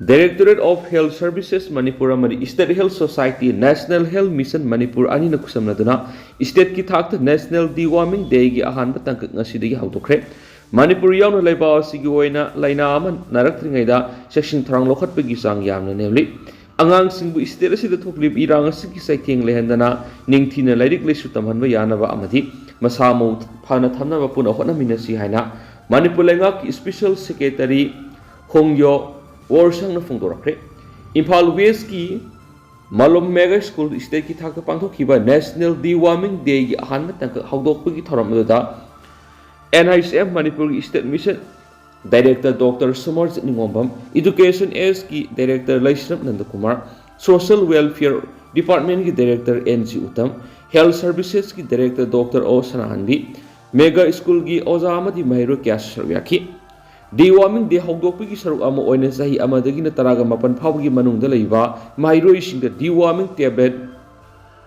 Directorate of Health Services Manipur ꯑꯃꯗꯤ State Health Society, National Health Mission Manipur ꯑꯅꯤꯅ ꯈꯨꯠꯁꯝꯅꯗꯨꯅ stateꯀꯤ ꯊꯥꯛꯇ ꯅꯦꯁꯅꯦꯜ ꯗꯤꯋꯥꯔꯃꯤꯡ ꯗꯦꯒꯤ ꯑꯍꯥꯟꯕ ꯇꯥꯡꯀꯛ ꯉꯁꯤꯗꯒꯤ ꯍꯧꯗꯣꯛꯈ꯭ꯔꯦ꯫ ꯃꯅꯤꯄꯨꯔ ꯌꯥꯎꯅ ꯂꯩꯕꯥꯛ ꯑꯁꯤꯒꯤ ꯑꯣꯏꯅ ꯂꯥꯏꯅꯥ ꯑꯃ ꯅꯥꯔꯛꯇ꯭ꯔꯤꯉꯩꯗ ꯆꯦꯛꯁꯤꯟ ꯊꯧꯔꯥꯡ ꯂꯧꯈꯠꯄꯒꯤ ꯆꯥꯡ ꯌꯥꯝꯅ ꯅꯦꯝꯂꯤ꯫ ꯑꯉꯥꯡꯁꯤꯡꯕꯨ state ꯑꯁꯤꯗ ꯊꯣꯛꯂꯤꯕ ꯏꯔꯥꯡ ꯑꯁꯤꯒꯤ ꯆꯩꯊꯦꯡ ꯂꯩꯍꯟꯗꯅ ꯅꯤꯡꯊꯤꯅ ꯂꯥꯏꯔꯤꯛ ꯂꯥꯏꯁꯨ ꯇꯝꯍꯟꯕ ꯌꯥꯅꯕ ꯑꯃꯗꯤ ꯃꯁꯥ ꯃꯎ ꯐꯅ ꯊꯝꯅꯕ ꯄꯨꯟꯅ ꯍꯣꯠꯅꯃꯤꯟꯅꯁꯤ ꯍꯥꯏꯅ ꯃꯅꯤꯄꯨꯔ ꯂꯩꯉꯥꯛꯀꯤ Special Secretary ꯍꯣꯡꯌꯣ ꯋꯣꯔꯁꯪꯅ ꯐꯣꯡꯗꯣꯔꯛꯈ꯭ꯔꯦ꯫ ꯏꯝꯐꯥꯜ Westꯀꯤ ꯃꯥꯂꯣꯝ Mega School stateꯀꯤ ꯊꯥꯛꯇ ꯄꯥꯡꯊꯣꯛꯈꯤꯕ National Deworming Dayꯒꯤ ꯑꯍꯥꯟꯕ ꯇꯥꯡꯀꯛ ꯍꯧꯗꯣꯛꯄꯒꯤ ꯊꯧꯔꯝ ꯑꯗꯨꯗ N H M ꯃꯅꯤꯄꯨꯔꯒꯤ State Mission Director Doctor Samarjit Ningwambam, Education Sꯒꯤ Director ꯂꯩꯁ꯭ꯔꯝ ꯅꯟꯗꯀꯨꯃꯥꯔ, Social Welfare Departmentꯀꯤ Director N G Uttam, Health Servicesꯀꯤ Director Doctor O ꯁꯅꯥꯍꯟꯕꯤ, Mega Schoolꯒꯤ ꯑꯣꯖꯥ ꯑꯃꯗꯤ ꯃꯍꯩꯔꯣꯏ ꯀꯌꯥꯁꯨ ꯁꯔꯨꯛ ꯌꯥꯈꯤ꯫ Deworming Day ꯍꯧꯗꯣꯛꯄꯒꯤ ꯁꯔꯨꯛ ꯑꯃ ꯑꯣꯏꯅ ꯆꯍꯤ ꯑꯃꯗꯒꯤꯅ ꯇꯔꯥꯒ ꯃꯥꯄꯟ ꯐꯥꯎꯕꯒꯤ ꯃꯅꯨꯡꯗ ꯂꯩꯕ ꯃꯍꯩꯔꯣꯏꯁꯤꯡꯗ deworming tablet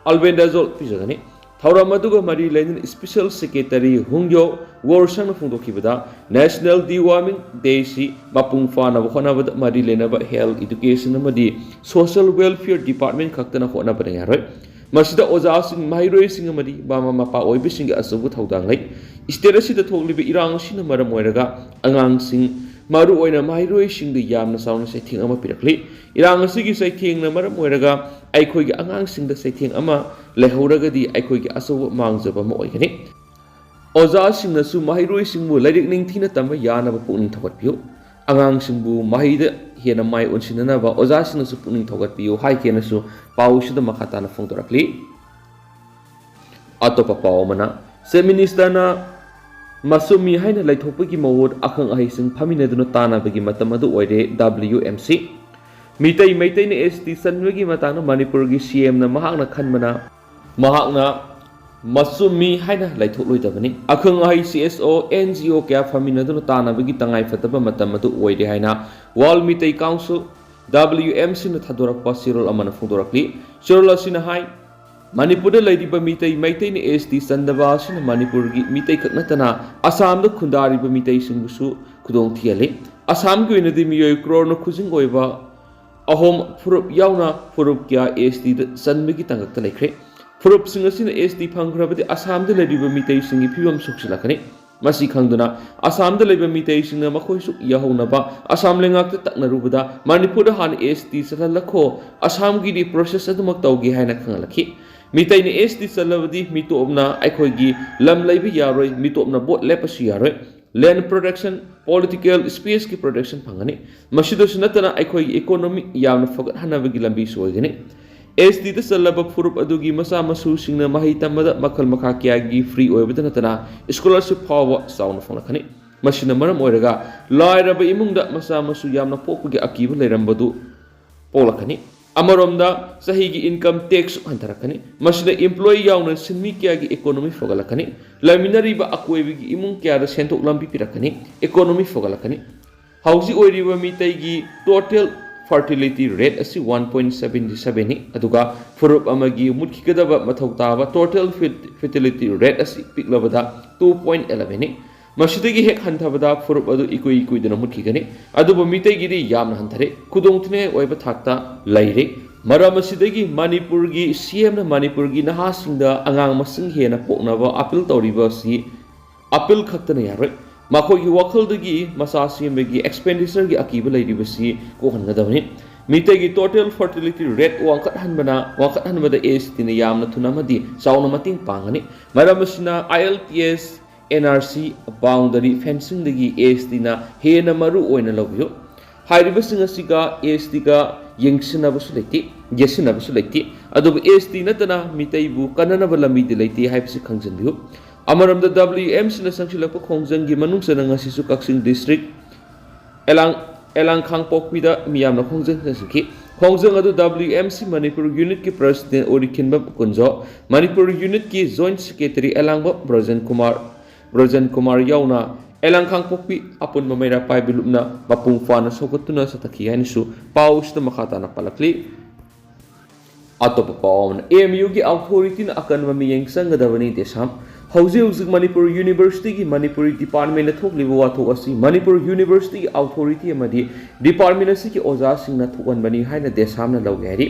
Albendazole ꯄꯤꯖꯒꯅꯤ꯫ ꯊꯧꯔꯝ ꯑꯗꯨꯒ ꯃꯔꯤ ꯂꯩꯅꯅ Special Secretary ꯍꯨꯡꯌꯣ ꯋꯣꯔꯁꯪꯅ ꯐꯣꯡꯗꯣꯛꯈꯤꯕꯗ, National Deworming Day ꯁꯤ ꯃꯄꯨꯡ ꯐꯥꯅꯕ ꯍꯣꯠꯅꯕꯗ ꯃꯔꯤ ꯂꯩꯅꯕ Health, Education ꯑꯃꯗꯤ Social Welfare Department ꯈꯛꯇꯅ ꯍꯣꯠꯅꯕꯅ ꯌꯥꯔꯣꯏ꯫ ꯃꯁꯤꯗ ꯑꯣꯖꯥꯁꯤꯡ, ꯃꯍꯩꯔꯣꯏꯁꯤꯡ ꯑꯃꯗꯤ ꯃꯃꯥ ꯃꯄꯥ ꯑꯣꯏꯕꯁꯤꯡꯒꯤ ꯑꯆꯧꯕ ꯊꯧꯗꯥꯡ ꯂꯩ꯫ State ꯑꯁꯤꯗ ꯊꯣꯛꯂꯤꯕ ꯏꯔꯥꯡ ꯑꯁꯤꯅ ꯃꯔꯝ ꯑꯣꯏꯔꯒ ꯑꯉꯥꯡꯁꯤꯡ, ꯃꯔꯨꯑꯣꯏꯅ ꯃꯍꯩꯔꯣꯏꯁꯤꯡꯗ ꯌꯥꯝꯅ ꯆꯥꯎꯅ ꯆꯩꯊꯦꯡ ꯑꯃ ꯄꯤꯔꯛꯂꯤ꯫ ꯏꯔꯥꯡ ꯑꯁꯤꯒꯤ ꯆꯩꯊꯦꯡꯅ ꯃꯔꯝ ꯑꯣꯏꯔꯒ ꯑꯩꯈꯣꯏꯒꯤ ꯑꯉꯥꯡꯁꯤꯡꯗ ꯆꯩꯊꯦꯡ ꯑꯃ ꯂꯩꯍꯧꯔꯒꯗꯤ ꯑꯩꯈꯣꯏꯒꯤ ꯑꯆꯧꯕ ꯃꯥꯡꯖꯕ ꯑꯃ ꯑꯣꯏꯒꯅꯤ꯫ ꯑꯣꯖꯥꯁꯤꯡꯅꯁꯨ ꯃꯍꯩꯔꯣꯏꯁꯤꯡꯕꯨ ꯂꯥꯏꯔꯤꯛ ꯅꯤꯡꯊꯤꯅ ꯇꯝꯕ ꯌꯥꯅꯕ ꯄꯨꯛꯅꯤꯡ ꯊꯧꯒꯠꯄꯤꯌꯨ꯫ ꯑꯉꯥꯡꯁꯤꯡꯕꯨ ꯃꯍꯩꯗ ꯍꯦꯟꯅ ꯃꯥꯏ ꯑꯣꯟꯁꯤꯟꯅꯅꯕ ꯑꯣꯖꯥꯁꯤꯡꯅꯁꯨ ꯄꯨꯛꯅꯤꯡ ꯊꯧꯒꯠꯄꯤꯌꯨ ꯍꯥꯏꯈꯤꯅꯁꯨ ꯄꯥꯎꯁꯤꯗ ꯃꯈꯥ ꯇꯥꯅ ꯐꯣꯡꯗꯣꯔꯛꯂꯤ꯫ ꯑꯇꯣꯞꯄ ꯄꯥꯎ ꯑꯃꯅ, Chief Ministerꯅ ꯃꯁꯨꯃꯤ ꯍꯥꯏꯅ ꯂꯩꯊꯣꯛꯄꯒꯤ ꯃꯍꯨꯠ ꯑꯈꯪ ꯑꯍꯩꯁꯤꯡ ꯐꯝꯃꯤꯟꯅꯗꯨꯅ ꯇꯥꯟꯅꯕꯒꯤ ꯃꯇꯝ ꯑꯗꯨ ꯑꯣꯏꯔꯦ, W M C꯫ Meitei ꯃꯩꯇꯩꯅ S T ꯆꯟꯕꯒꯤ ꯃꯇꯥꯡꯗ ꯃꯅꯤꯄꯨꯔꯒꯤ C Mꯅ ꯃꯍꯥꯛꯅ ꯈꯟꯕꯅ ꯃꯍꯥꯛꯅ ꯃꯁꯨꯃꯤ ꯍꯥꯏꯅ ꯂꯩꯊꯣꯛꯂꯣꯏꯗꯕꯅꯤ꯫ ꯑꯈꯪ ꯑꯍꯩ C S O, N G O ꯀꯌꯥ ꯐꯝꯃꯤꯟꯅꯗꯨꯅ ꯇꯥꯟꯅꯕꯒꯤ ꯇꯉꯥꯏꯐꯗꯕ ꯃꯇꯝ ꯑꯗꯨ ꯑꯣꯏꯔꯦ ꯍꯥꯏꯅ World Meitei Council, W M Cꯅ ꯊꯥꯗꯣꯔꯛꯄ ꯆꯦꯔꯣꯜ ꯑꯃꯅ ꯐꯣꯡꯗꯣꯔꯛꯂꯤ꯫ ꯆꯦꯔꯣꯜ ꯑꯁꯤꯅ ꯍꯥꯏ, ꯃꯅꯤꯄꯨꯔꯗ ꯂꯩꯔꯤꯕ ꯃꯤꯇꯩ ꯃꯩꯇꯩꯅ S T ꯆꯟꯗꯕ ꯑꯁꯤꯅ ꯃꯅꯤꯄꯨꯔꯒꯤ ꯃꯤꯇꯩ ꯈꯛ ꯅꯠꯇꯅ ꯑꯁꯥꯝꯗ ꯈꯨꯟꯗꯥꯔꯤꯕ ꯃꯤꯇꯩꯁꯤꯡꯕꯨꯁꯨ ꯈꯨꯗꯣꯡ ꯊꯤꯍꯜꯂꯤ꯫ ꯑꯁꯥꯝꯒꯤ ꯑꯣꯏꯅꯗꯤ ꯃꯤꯑꯣꯏ ꯀ꯭ꯔꯣꯔꯅ ꯈꯨꯖꯤꯡ ꯑꯣꯏꯕ ꯑꯍꯣꯝ ꯐꯨꯔꯨꯞ ꯌꯥꯎꯅ ꯐꯨꯔꯨꯞ ꯀꯌꯥ S Tꯗ ꯆꯟꯕꯒꯤ ꯇꯥꯡꯀꯛꯇ ꯂꯩꯈ꯭ꯔꯦ꯫ ꯐꯨꯔꯨꯞꯁꯤꯡ ꯑꯁꯤꯅ S T ꯐꯪꯈ꯭ꯔꯕꯗꯤ ꯑꯁꯥꯝꯗ ꯂꯩꯔꯤꯕ ꯃꯤꯇꯩꯁꯤꯡꯒꯤ ꯐꯤꯕꯝ ꯁꯣꯛꯆꯤꯜꯂꯛꯀꯅꯤ꯫ ꯃꯁꯤ ꯈꯪꯗꯨꯅ ꯑꯁꯥꯝꯗ ꯂꯩꯕ ꯃꯤꯇꯩꯁꯤꯡꯅ ꯃꯈꯣꯏꯁꯨ ꯌꯥꯍꯧꯅꯕ ꯑꯁꯥꯝ ꯂꯩꯉꯥꯛꯇ ꯇꯛꯅꯔꯨꯕꯗ ꯃꯅꯤꯄꯨꯔꯗ ꯍꯥꯟꯅ S T ꯆꯜꯍꯜꯂꯛꯈꯣ, ꯑꯁꯥꯝꯒꯤꯗꯤ process ꯑꯗꯨꯃꯛ ꯇꯧꯒꯦ ꯍꯥꯏꯅ ꯈꯪꯍꯜꯂꯛꯈꯤ꯫ ꯃꯤꯇꯩꯅ S T ꯆꯜꯂꯕꯗꯤ ꯃꯤꯇꯣꯞꯅ ꯑꯩꯈꯣꯏꯒꯤ ꯂꯝ ꯂꯩꯕ ꯌꯥꯔꯣꯏ, ꯃꯤꯇꯣꯞꯅ vote ꯂꯦꯞꯄꯁꯨ ꯌꯥꯔꯣꯏ꯫ Land protection, political spaceꯀꯤ protection ꯐꯪꯒꯅꯤ꯫ ꯃꯁꯤꯗꯁꯨ ꯅꯠꯇꯅ ꯑꯩꯈꯣꯏꯒꯤ economy ꯌꯥꯝꯅ ꯐꯒꯠꯍꯟꯅꯕꯒꯤ ꯂꯝꯕꯤꯁꯨ ꯑꯣꯏꯒꯅꯤ꯫ S Tꯗ ꯆꯜꯂꯕ ꯐꯨꯔꯨꯞ ꯑꯗꯨꯒꯤ ꯃꯆꯥ ꯃꯁꯨꯁꯤꯡꯅ ꯃꯍꯩ ꯇꯝꯕꯗ ꯃꯈꯜ ꯃꯈꯥ ꯀꯌꯥꯒꯤ free ꯑꯣꯏꯕꯗ ꯅꯠꯇꯅ scholarship ꯐꯥꯎꯕ ꯆꯥꯎꯅ ꯐꯪꯂꯛꯀꯅꯤ꯫ ꯃꯁꯤꯅ ꯃꯔꯝ ꯑꯣꯏꯔꯒ ꯂꯥꯏꯔꯕ ꯏꯃꯨꯡꯗ ꯃꯆꯥ ꯃꯁꯨ ꯌꯥꯝꯅ ꯄꯣꯛꯄꯒꯤ ꯑꯀꯤꯕ ꯂꯩꯔꯝꯕꯗꯨ ꯄꯣꯛꯂꯛꯀꯅꯤ꯫ ꯑꯃꯔꯣꯝꯗ ꯆꯍꯤꯒꯤ income tax ꯁꯨ ꯍꯟꯊꯔꯛꯀꯅꯤ꯫ ꯃꯁꯤꯅ employee ꯌꯥꯎꯅ ꯁꯤꯟꯃꯤ ꯀꯌꯥꯒꯤ economy ꯐꯒꯠꯂꯛꯀꯅꯤ꯫ ꯂꯩꯃꯤꯟꯅꯔꯤꯕ ꯑꯀꯣꯏꯕꯒꯤ ꯏꯃꯨꯡ ꯀꯌꯥꯗ ꯁꯦꯟꯊꯣꯛ ꯂꯝꯕꯤ ꯄꯤꯔꯛꯀꯅꯤ꯫ Economy ꯐꯒꯠꯂꯛꯀꯅꯤ꯫ ꯍꯧꯖꯤꯛ ꯑꯣꯏꯔꯤꯕ ꯃꯤꯇꯩꯒꯤ total fertility rate ꯑꯁꯤ one point seven seven ꯅꯤ, ꯑꯗꯨꯒ ꯐꯨꯔꯨꯞ ꯑꯃꯒꯤ ꯃꯨꯠꯈꯤꯒꯗꯕ ꯃꯊꯧ ꯇꯥꯕ total fertility rate ꯑꯁꯤ ꯄꯤꯛꯂꯕꯗ two point eleven ꯅꯤ꯫ ꯃꯁꯤꯗꯒꯤ ꯍꯦꯛ ꯍꯟꯊꯕꯗ ꯐꯨꯔꯨꯞ ꯑꯗꯨ ꯏꯀꯨꯏ ꯀꯨꯏꯗꯅ ꯃꯨꯠꯈꯤꯒꯅꯤ꯫ ꯑꯗꯨꯕꯨ ꯃꯤꯇꯩꯒꯤꯗꯤ ꯌꯥꯝꯅ ꯍꯟꯊꯔꯦ, ꯈꯨꯗꯣꯡꯊꯤꯅꯤꯡꯉꯥꯏ ꯑꯣꯏꯕ ꯊꯥꯛꯇ ꯂꯩꯔꯦ꯫ ꯃꯔꯝ ꯑꯁꯤꯗꯒꯤ ꯃꯅꯤꯄꯨꯔꯒꯤ C M ꯅ ꯃꯅꯤꯄꯨꯔꯒꯤ ꯅꯍꯥꯁꯤꯡꯗ ꯑꯉꯥꯡ ꯃꯁꯤꯡ ꯍꯦꯟꯅ ꯄꯣꯛꯅꯕ appeal ꯇꯧꯔꯤꯕ ꯑꯁꯤ appeal ꯈꯛꯇꯅ ꯌꯥꯔꯣꯏ꯫ ꯃꯈꯣꯏꯒꯤ ꯋꯥꯈꯜꯗꯒꯤ ꯃꯆꯥ ꯁꯦꯝꯕꯒꯤ expenditure ꯒꯤ ꯑꯀꯤꯕ ꯂꯩꯔꯤꯕꯁꯤ ꯀꯣꯛꯍꯟꯒꯗꯕꯅꯤ꯫ ꯃꯤꯇꯩꯒꯤ total fertility rate ꯋꯥꯡꯈꯠꯍꯟꯕꯅ, ꯋꯥꯡꯈꯠꯍꯟꯕꯗ A S T ꯅ ꯌꯥꯝꯅ ꯊꯨꯅ ꯑꯃꯗꯤ ꯆꯥꯎꯅ ꯃꯇꯦꯡ ꯄꯥꯡꯒꯅꯤ꯫ ꯃꯔꯝ ꯑꯁꯤꯅ I L P S, N R C, boundary fencing ꯗꯒꯤ A S T ꯅ ꯍꯦꯟꯅ ꯃꯔꯨ ꯑꯣꯏꯅ ꯂꯧꯕꯤꯌꯨ꯫ ꯍꯥꯏꯔꯤꯕꯁꯤꯡ ꯑꯁꯤꯒ A S T ꯒ ꯌꯦꯡꯁꯤꯟꯅꯕꯁꯨ ꯂꯩꯇꯦ, ꯌꯦꯠꯁꯤꯟꯅꯕꯁꯨ ꯂꯩꯇꯦ꯫ ꯑꯗꯨꯕꯨ A S T ꯅꯠꯇꯅ ꯃꯤꯇꯩꯕꯨ ꯀꯟꯅꯅꯕ ꯂꯝꯕꯤꯗꯤ ꯂꯩꯇꯦ ꯍꯥꯏꯕꯁꯤ ꯈꯪꯖꯤꯟꯕꯤꯌꯨ꯫ ꯑꯃꯔꯣꯝꯗ W M C ꯅ ꯆꯪꯁꯤꯜꯂꯛꯄ ꯈꯣꯡꯖꯪꯒꯤ ꯃꯅꯨꯡ ꯆꯟꯅ ꯉꯁꯤꯁꯨ ꯀꯛꯆꯤꯡ district ꯑꯦꯂꯥꯡ-, ꯑꯦꯂꯥꯡ ꯈꯥꯡꯄꯣꯛꯄꯤꯗ ꯃꯤꯌꯥꯝꯅ ꯈꯣꯡꯖꯪ ꯆꯪꯁꯤꯟꯈꯤ꯫ ꯈꯣꯡꯖꯪ ꯑꯗꯨ W M C Manipur unit ꯀꯤ president ꯑꯣꯏꯔꯤꯈꯤꯟꯕ ꯀꯨꯟꯖꯣ, ꯃꯅꯤꯄꯨꯔ unit ꯀꯤ joint secretary ꯑꯦꯂꯥꯡꯕꯝ ꯕ꯭ꯔꯖꯦꯟ ꯀꯨꯃꯥꯔ, ꯕ꯭ꯔꯖꯦꯟ ꯀꯨꯃꯥꯔ ꯌꯥꯎꯅ ꯑꯦꯂꯥꯡ ꯈꯥꯡꯄꯣꯛꯄꯤ ꯑꯄꯨꯟꯕ ꯃꯩꯔꯥ ꯄꯥꯏꯕꯤ ꯂꯨꯞꯅ ꯃꯄꯨꯡ ꯐꯥꯅ ꯁꯧꯒꯠꯇꯨꯅ ꯆꯠꯊꯈꯤ ꯍꯥꯏꯅꯁꯨ ꯄꯥꯎ ꯑꯁꯤꯗ ꯃꯈꯥ ꯇꯥꯅ ꯄꯜꯂꯛꯂꯤ꯫ ꯑꯇꯣꯞꯄ ꯄꯥꯎ ꯑꯃꯅ, M U ꯒꯤ authority ꯅ ꯑꯀꯟꯕ ꯃꯤꯠꯌꯦꯡ ꯆꯪꯒꯗꯕꯅꯤ, ꯗꯦꯁꯥꯝ꯫ ꯍꯧꯖꯤꯛ ꯍꯧꯖꯤꯛ ꯃꯅꯤꯄꯨꯔ university ꯒꯤ ꯃꯅꯤꯄꯨꯔꯤ department ꯅ ꯊꯣꯛꯂꯤꯕ ꯋꯥꯊꯣꯛ ꯑꯁꯤ ꯃꯅꯤꯄꯨꯔ university ꯒꯤ authority ꯑꯃꯗꯤ department ꯑꯁꯤꯒꯤ ꯑꯣꯖꯥꯁꯤꯡꯅ ꯊꯣꯛꯍꯟꯕꯅꯤ ꯍꯥꯏꯅ ꯗꯦꯁꯥꯝꯅ ꯂꯧꯏ ꯍꯥꯏꯔꯤ꯫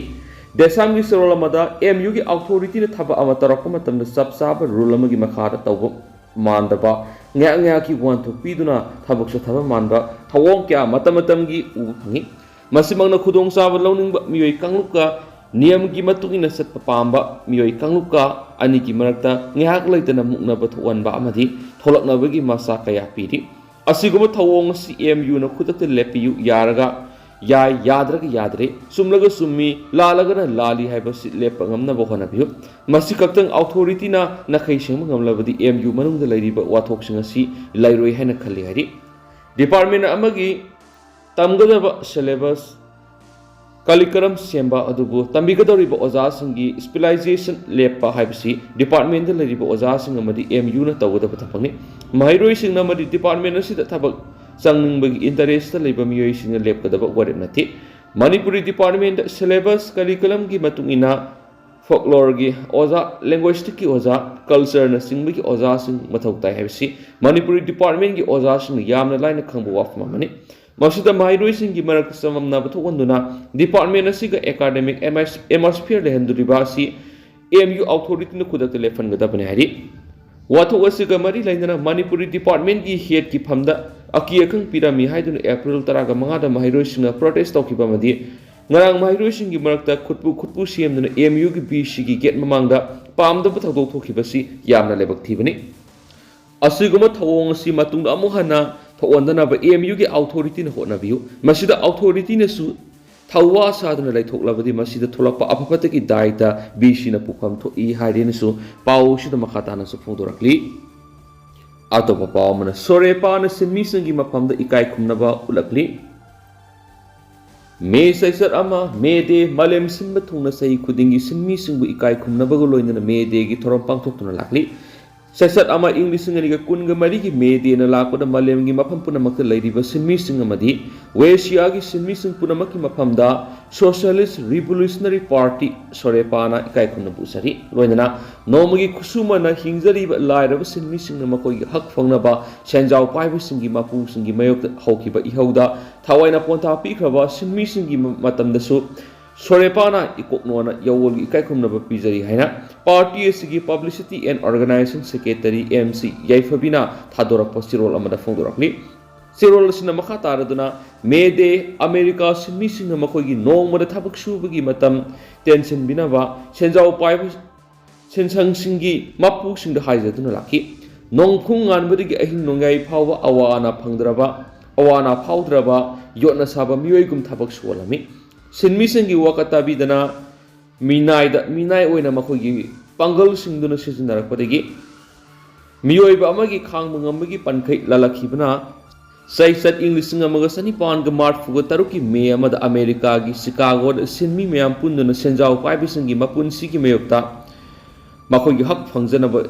ꯗꯦꯁꯥꯝꯒꯤ ꯆꯦꯔꯣꯜ ꯑꯃꯗ, M U ꯒꯤ authority ꯅ ꯊꯕꯛ ꯑꯃ ꯇꯧꯔꯛꯄ ꯃꯇꯝꯗ ꯆꯞ ꯆꯥꯕ rule ꯑꯃꯒꯤ ꯃꯈꯥꯗ ꯇꯧꯕ ꯃꯥꯟꯗꯕ, ꯉꯥꯏꯍꯥꯛ ꯉꯥꯏꯍꯥꯛꯀꯤ ꯋꯥꯍꯟꯊꯣꯛ ꯄꯤꯗꯨꯅ ꯊꯕꯛ ꯆꯠꯊꯕ ꯃꯥꯟꯕ ꯊꯧꯑꯣꯡ ꯀꯌꯥ ꯃꯇꯝ ꯃꯇꯝꯒꯤ ꯎꯕ ꯐꯪꯏ꯫ ꯃꯁꯤꯃꯛꯅ ꯈꯨꯗꯣꯡꯆꯥꯕ ꯂꯧꯅꯤꯡꯕ ꯃꯤꯑꯣꯏ ꯀꯥꯡꯂꯨꯞꯀ ꯅꯤꯌꯝꯒꯤ ꯃꯇꯨꯡ ꯏꯟꯅ ꯆꯠꯄ ꯄꯥꯝꯕ ꯃꯤꯑꯣꯏ ꯀꯥꯡꯂꯨꯞꯀ ꯑꯅꯤꯒꯤ ꯃꯔꯛꯇ ꯉꯥꯏꯍꯥꯛ ꯂꯩꯇꯅ ꯃꯨꯛꯅꯕ ꯊꯣꯛꯍꯟꯕ ꯑꯃꯗꯤ ꯊꯣꯛꯂꯛꯅꯕꯒꯤ ꯃꯆꯥꯛ ꯀꯌꯥ ꯄꯤꯔꯤ꯫ ꯑꯁꯤꯒꯨꯝꯕ ꯊꯧꯑꯣꯡ ꯑꯁꯤ M U ꯅ ꯈꯨꯗꯛꯇ ꯂꯦꯞꯄꯤꯌꯨ ꯌꯥꯔꯒ ꯌꯥꯏ, ꯌꯥꯗ꯭ꯔꯒ ꯌꯥꯗ꯭ꯔꯦ, ꯆꯨꯝꯂꯒ ꯆꯨꯝꯃꯤ, ꯂꯥꯜꯂꯒꯅ ꯂꯥꯜꯂꯤ ꯍꯥꯏꯕꯁꯤ ꯂꯦꯞꯄ ꯉꯝꯅꯕ ꯍꯣꯠꯅꯕꯤꯌꯨ꯫ ꯃꯁꯤ ꯈꯛꯇꯪ ꯑꯣꯊꯣꯔꯤꯇꯤꯅ ꯅꯥꯈꯩ ꯁꯦꯡꯕ ꯉꯝꯂꯕꯗꯤ ꯑꯦꯝ ꯌꯨ ꯃꯅꯨꯡꯗ ꯂꯩꯔꯤꯕ ꯋꯥꯊꯣꯛꯁꯤꯡ ꯑꯁꯤ ꯂꯩꯔꯣꯏ ꯍꯥꯏꯅ ꯈꯜꯂꯤ ꯍꯥꯏꯔꯤ꯫ ꯗꯤꯄꯥꯔꯠꯃꯦꯟ ꯑꯃꯒꯤ ꯇꯝꯒꯗꯕ ꯁꯦꯂꯦꯕꯁ, ꯀꯂꯤꯀꯔꯝ ꯁꯦꯝꯕ ꯑꯗꯨꯕꯨ ꯇꯝꯕꯤꯒꯗꯧꯔꯤꯕ ꯑꯣꯖꯥꯁꯤꯡꯒꯤ ꯁ꯭ꯄꯤꯂꯥꯏꯖꯦꯁꯟ ꯂꯦꯞꯄ ꯍꯥꯏꯕꯁꯤ ꯗꯤꯄꯥꯔꯠꯃꯦꯟꯗ ꯂꯩꯔꯤꯕ ꯑꯣꯖꯥꯁꯤꯡ ꯑꯃꯗꯤ ꯑꯦꯝ ꯌꯨꯅ ꯇꯧꯒꯗꯕ ꯊꯕꯛꯅꯤ꯫ ꯃꯍꯩꯔꯣꯏꯁꯤꯡꯅ ꯑꯃꯗꯤ ꯗꯤꯄꯥꯔꯠꯃꯦꯟ ꯑꯁꯤꯗ ꯊꯕꯛ ꯆꯪꯅꯤꯡꯕꯒꯤ ꯏꯟꯇꯔꯦꯁꯇ ꯂꯩꯕ ꯃꯤꯑꯣꯏꯁꯤꯡꯅ ꯂꯦꯞꯀꯗꯕ ꯋꯥꯔꯦꯞ ꯅꯠꯇꯦ꯫ ꯃꯅꯤꯄꯨꯔꯤ ꯗꯤꯄꯥꯔꯠꯃꯦꯟꯗ ꯁꯦꯂꯦꯕꯁ, ꯀꯔꯤꯀꯨꯂꯝꯒꯤ ꯃꯇꯨꯡ ꯏꯟꯅ ꯐꯣꯛꯂꯣꯔꯒꯤ ꯑꯣꯖꯥ, ꯂꯦꯡꯒ꯭ꯋꯦꯁꯇꯤꯛꯀꯤ ꯑꯣꯖꯥ, ꯀꯜꯆꯔꯅꯆꯤꯡꯕꯒꯤ ꯑꯣꯖꯥꯁꯤꯡ ꯃꯊꯧ ꯇꯥꯏ ꯍꯥꯏꯕꯁꯤ ꯃꯅꯤꯄꯨꯔꯤ ꯗꯤꯄꯥꯔꯠꯃꯦꯟꯒꯤ ꯑꯣꯖꯥꯁꯤꯡꯅ ꯌꯥꯝꯅ ꯂꯥꯏꯅ ꯈꯪꯕ ꯋꯥꯐꯝ ꯑꯃꯅꯤ꯫ ꯃꯁꯤꯗ ꯃꯍꯩꯔꯣꯏꯁꯤꯡꯒꯤ ꯃꯔꯛꯇ ꯆꯃꯝꯅꯕ ꯊꯣꯛꯍꯟꯗꯨꯅ ꯗꯤꯄꯥꯔꯠꯃꯦꯟ ꯑꯁꯤꯒ ꯑꯦꯀꯥꯗꯦꯃꯤꯛ ꯑꯦꯠꯃꯣꯁꯐꯤꯌꯔ ꯂꯩꯍꯟꯗꯣꯔꯤꯕ ꯑꯁꯤ ꯑꯦꯝ ꯌꯨ ꯑꯣꯊꯣꯔꯤꯇꯤꯅ ꯈꯨꯗꯛꯇ ꯂꯦꯞꯍꯟꯒꯗꯕꯅꯤ ꯍꯥꯏꯔꯤ꯫ ꯋꯥꯊꯣꯛ ꯑꯁꯤꯒ ꯃꯔꯤ ꯂꯩꯅꯅ ꯃꯅꯤꯄꯨꯔꯤ ꯗꯤꯄꯥꯔꯠꯃꯦꯟꯒꯤ ꯍꯦꯗꯀꯤ ꯐꯝꯗ ꯑꯀꯤ ꯑꯈꯪ ꯄꯤꯔꯝꯃꯤ ꯍꯥꯏꯗꯨꯅ ꯑꯦꯄ꯭ꯔꯤꯜ ꯇꯔꯥꯒ ꯃꯉꯥꯗ ꯃꯍꯩꯔꯣꯏꯁꯤꯡꯅ ꯄ꯭ꯔꯣꯇꯦꯁ ꯇꯧꯈꯤꯕ ꯑꯃꯗꯤ ꯉꯔꯥꯡ ꯃꯍꯩꯔꯣꯏꯁꯤꯡꯒꯤ ꯃꯔꯛꯇ ꯈꯨꯠꯄꯨ ꯈꯨꯠꯄꯨ ꯁꯦꯝꯗꯨꯅ ꯑꯦꯝ ꯌꯨꯒꯤ ꯕꯤ ꯁꯤꯒꯤ ꯒꯦꯠ ꯃꯃꯥꯡꯗ ꯄꯥꯝꯗꯕ ꯊꯧꯗꯣꯛ ꯊꯣꯛꯈꯤꯕꯁꯤ ꯌꯥꯝꯅ ꯂꯥꯏꯕꯛ ꯊꯤꯕꯅꯤ꯫ ꯑꯁꯤꯒꯨꯝꯕ ꯊꯧꯑꯣꯡ ꯑꯁꯤ ꯃꯇꯨꯡꯗ ꯑꯃꯨꯛ ꯍꯟꯅ ꯊꯣꯛꯍꯟꯗꯅꯕ ꯑꯦꯝ ꯌꯨꯒꯤ ꯑꯣꯊꯣꯔꯤꯇꯤꯅ ꯍꯣꯠꯅꯕꯤꯌꯨ꯫ ꯃꯁꯤꯗ ꯑꯣꯊꯣꯔꯤꯇꯤꯅꯁꯨ ꯊꯧꯋꯥ ꯁꯥꯗꯨꯅ ꯂꯩꯊꯣꯛꯂꯕꯗꯤ ꯃꯁꯤꯗ ꯊꯣꯛꯂꯛꯄ ꯑꯐ ꯐꯠꯇꯒꯤ ꯗꯥꯏꯇ ꯕꯤ ꯁꯤꯅ ꯄꯨꯐꯝ ꯊꯣꯛꯏ ꯍꯥꯏꯔꯦꯅꯁꯨ ꯄꯥꯎ ꯑꯁꯤꯗ ꯃꯈꯥ ꯇꯥꯅꯁꯨ ꯐꯣꯡꯗꯣꯔꯛꯂꯤ꯫ ꯑꯇꯣꯞꯄ ꯄꯥꯎ ꯑꯃꯅ, ꯁꯣꯔꯦꯄꯥꯅ ꯁꯤꯟꯃꯤꯁꯤꯡꯒꯤ ꯃꯐꯝꯗ ꯏꯀꯥꯏ ꯈꯨꯝꯅꯕ ꯎꯠꯂꯛꯂꯤ꯫ ꯃꯦ ꯆꯩꯆꯠ ꯑꯃ, ꯃꯦ ꯗꯦ, ꯃꯥꯂꯦꯝ ꯁꯤꯟꯕ ꯊꯨꯡꯅ ꯆꯍꯤ ꯈꯨꯗꯤꯡꯒꯤ ꯁꯤꯟꯃꯤꯁꯤꯡꯕꯨ ꯏꯀꯥꯏ ꯈꯨꯝꯅꯕꯒ ꯂꯣꯏꯅꯅ ꯃꯦ ꯗꯦꯒꯤ ꯊꯧꯔꯝ ꯄꯥꯡꯊꯣꯛꯇꯨꯅ ꯂꯥꯛꯂꯤ꯫ ꯆꯩꯆꯠ ꯑꯃ ꯏꯪ ꯂꯤꯁꯤꯡ ꯑꯅꯤꯒ ꯀꯨꯟꯒ ꯃꯔꯤꯒꯤ ꯃꯦ ꯗꯦꯅ ꯂꯥꯛꯄꯗ ꯃꯥꯂꯦꯝꯒꯤ ꯃꯐꯝ ꯄꯨꯝꯅꯃꯛꯇ ꯂꯩꯔꯤꯕ ꯁꯤꯟꯃꯤꯁꯤꯡ ꯑꯃꯗꯤ ꯋꯦꯁꯤꯌꯥꯒꯤ ꯁꯤꯟꯃꯤꯁꯤꯡ ꯄꯨꯝꯅꯃꯛꯀꯤ ꯃꯐꯝꯗ Socialist Revolutionary Party, ꯁꯣꯔꯦꯄꯥꯅ ꯏꯀꯥꯏ ꯈꯨꯝꯅꯕ ꯎꯠꯆꯔꯤ꯫ ꯂꯣꯏꯅꯅ ꯅꯣꯡꯃꯒꯤ ꯈꯨꯠꯁꯨꯃꯅ ꯍꯤꯡꯖꯔꯤꯕ ꯂꯥꯏꯔꯕ ꯁꯤꯟꯃꯤꯁꯤꯡꯅ ꯃꯈꯣꯏꯒꯤ ꯍꯛ ꯐꯪꯅꯕ ꯁꯦꯟꯖꯥꯎ ꯄꯥꯏꯕꯁꯤꯡꯒꯤ ꯃꯄꯨꯁꯤꯡꯒꯤ ꯃꯥꯌꯣꯛꯇ ꯍꯧꯈꯤꯕ ꯏꯍꯧꯗ ꯊꯋꯥꯏꯅ ꯄꯣꯟꯊꯥ ꯄꯤꯈ꯭ꯔꯕ ꯁꯤꯟꯃꯤꯁꯤꯡꯒꯤ ꯃ-, ꯃꯇꯝꯗꯁꯨ ꯁꯣꯔꯦꯄꯥꯅ ꯏꯀꯣꯛꯅꯣꯅ ꯌꯥꯋꯣꯜꯒꯤ ꯏꯀꯥꯏ ꯈꯨꯝꯅꯕ ꯄꯤꯖꯔꯤ ꯍꯥꯏꯅ ꯄꯥꯔꯇꯤ ꯑꯁꯤꯒꯤ Publicity and Organization Secretary M C ꯌꯥꯏꯐꯕꯤꯅ ꯊꯥꯗꯣꯔꯛꯄ ꯆꯦꯔꯣꯜ ꯑꯃꯗ ꯐꯣꯡꯗꯣꯔꯛꯂꯤ꯫ ꯆꯦꯔꯣꯜ ꯑꯁꯤꯅ ꯃꯈꯥ ꯇꯥꯔꯗꯨꯅ, ꯃꯦ ꯗꯦ, ꯑꯃꯦꯔꯤꯀꯥ ꯁꯤꯟꯃꯤꯁꯤꯡꯅ ꯃꯈꯣꯏꯒꯤ ꯅꯣꯡꯃꯗ ꯊꯕꯛ ꯁꯨꯕꯒꯤ ꯃꯇꯝ ꯇꯦꯟꯁꯤꯟꯕꯤꯅꯕ ꯁꯦꯟꯖꯥꯎ ꯄꯥꯏꯕ ꯁꯦꯟꯁꯪꯁꯤꯡꯒꯤ ꯃꯄꯨꯁꯤꯡꯗ ꯍꯥꯏꯖꯗꯨꯅ ꯂꯥꯛꯈꯤ꯫ ꯅꯣꯡꯐꯨꯡ ꯉꯥꯟꯕꯗꯒꯤ ꯑꯍꯤꯡ ꯅꯣꯡꯌꯥꯏ ꯐꯥꯎꯕ ꯑꯋꯥ ꯑꯅꯥ ꯐꯪꯗ꯭ꯔꯕ ꯑꯋꯥ ꯑꯅꯥ ꯐꯥꯎꯗ꯭ꯔꯕ ꯌꯣꯠꯅ ꯁꯥꯕ ꯃꯤꯑꯣꯏꯒꯨꯝ ꯊꯕꯛ ꯁꯨꯍꯜꯂꯝꯃꯤ꯫ ꯁꯤꯟꯃꯤꯁꯤꯡꯒꯤ ꯋꯥꯀꯠ ꯇꯥꯕꯤꯗꯅ ꯃꯤꯅꯥꯏꯗ ꯃꯤꯅꯥꯏ ꯑꯣꯏꯅ ꯃꯈꯣꯏꯒꯤ ꯄꯥꯡꯒꯜꯁꯤꯡꯗꯨꯅ ꯁꯤꯖꯤꯟꯅꯔꯛꯄꯗꯒꯤ ꯃꯤꯑꯣꯏꯕ ꯑꯃꯒꯤ ꯈꯥꯡꯕ ꯉꯝꯕꯒꯤ ꯄꯟꯈꯩ ꯂꯥꯜꯂꯛꯈꯤꯕꯅ ꯆꯩꯆꯠ ꯏꯪ ꯂꯤꯁꯤꯡ ꯑꯃꯒ ꯆꯅꯤꯄꯥꯟꯒ ꯃꯔꯤꯐꯨꯒ ꯇꯔꯨꯛꯀꯤ ꯃꯦ ꯑꯃꯗ ꯑꯃꯦꯔꯤꯀꯥꯒꯤ ꯆꯤꯀꯥꯒꯣꯗ ꯁꯤꯟꯃꯤ ꯃꯌꯥꯝ ꯄꯨꯟꯗꯨꯅ ꯁꯦꯟꯖꯥꯎ ꯄꯥꯏꯕꯁꯤꯡꯒꯤ ꯃꯄꯨꯟꯁꯤꯒꯤ ꯃꯥꯌꯣꯛꯇ ꯃꯈꯣꯏꯒꯤ ꯍꯛ ꯐꯪꯖꯅꯕ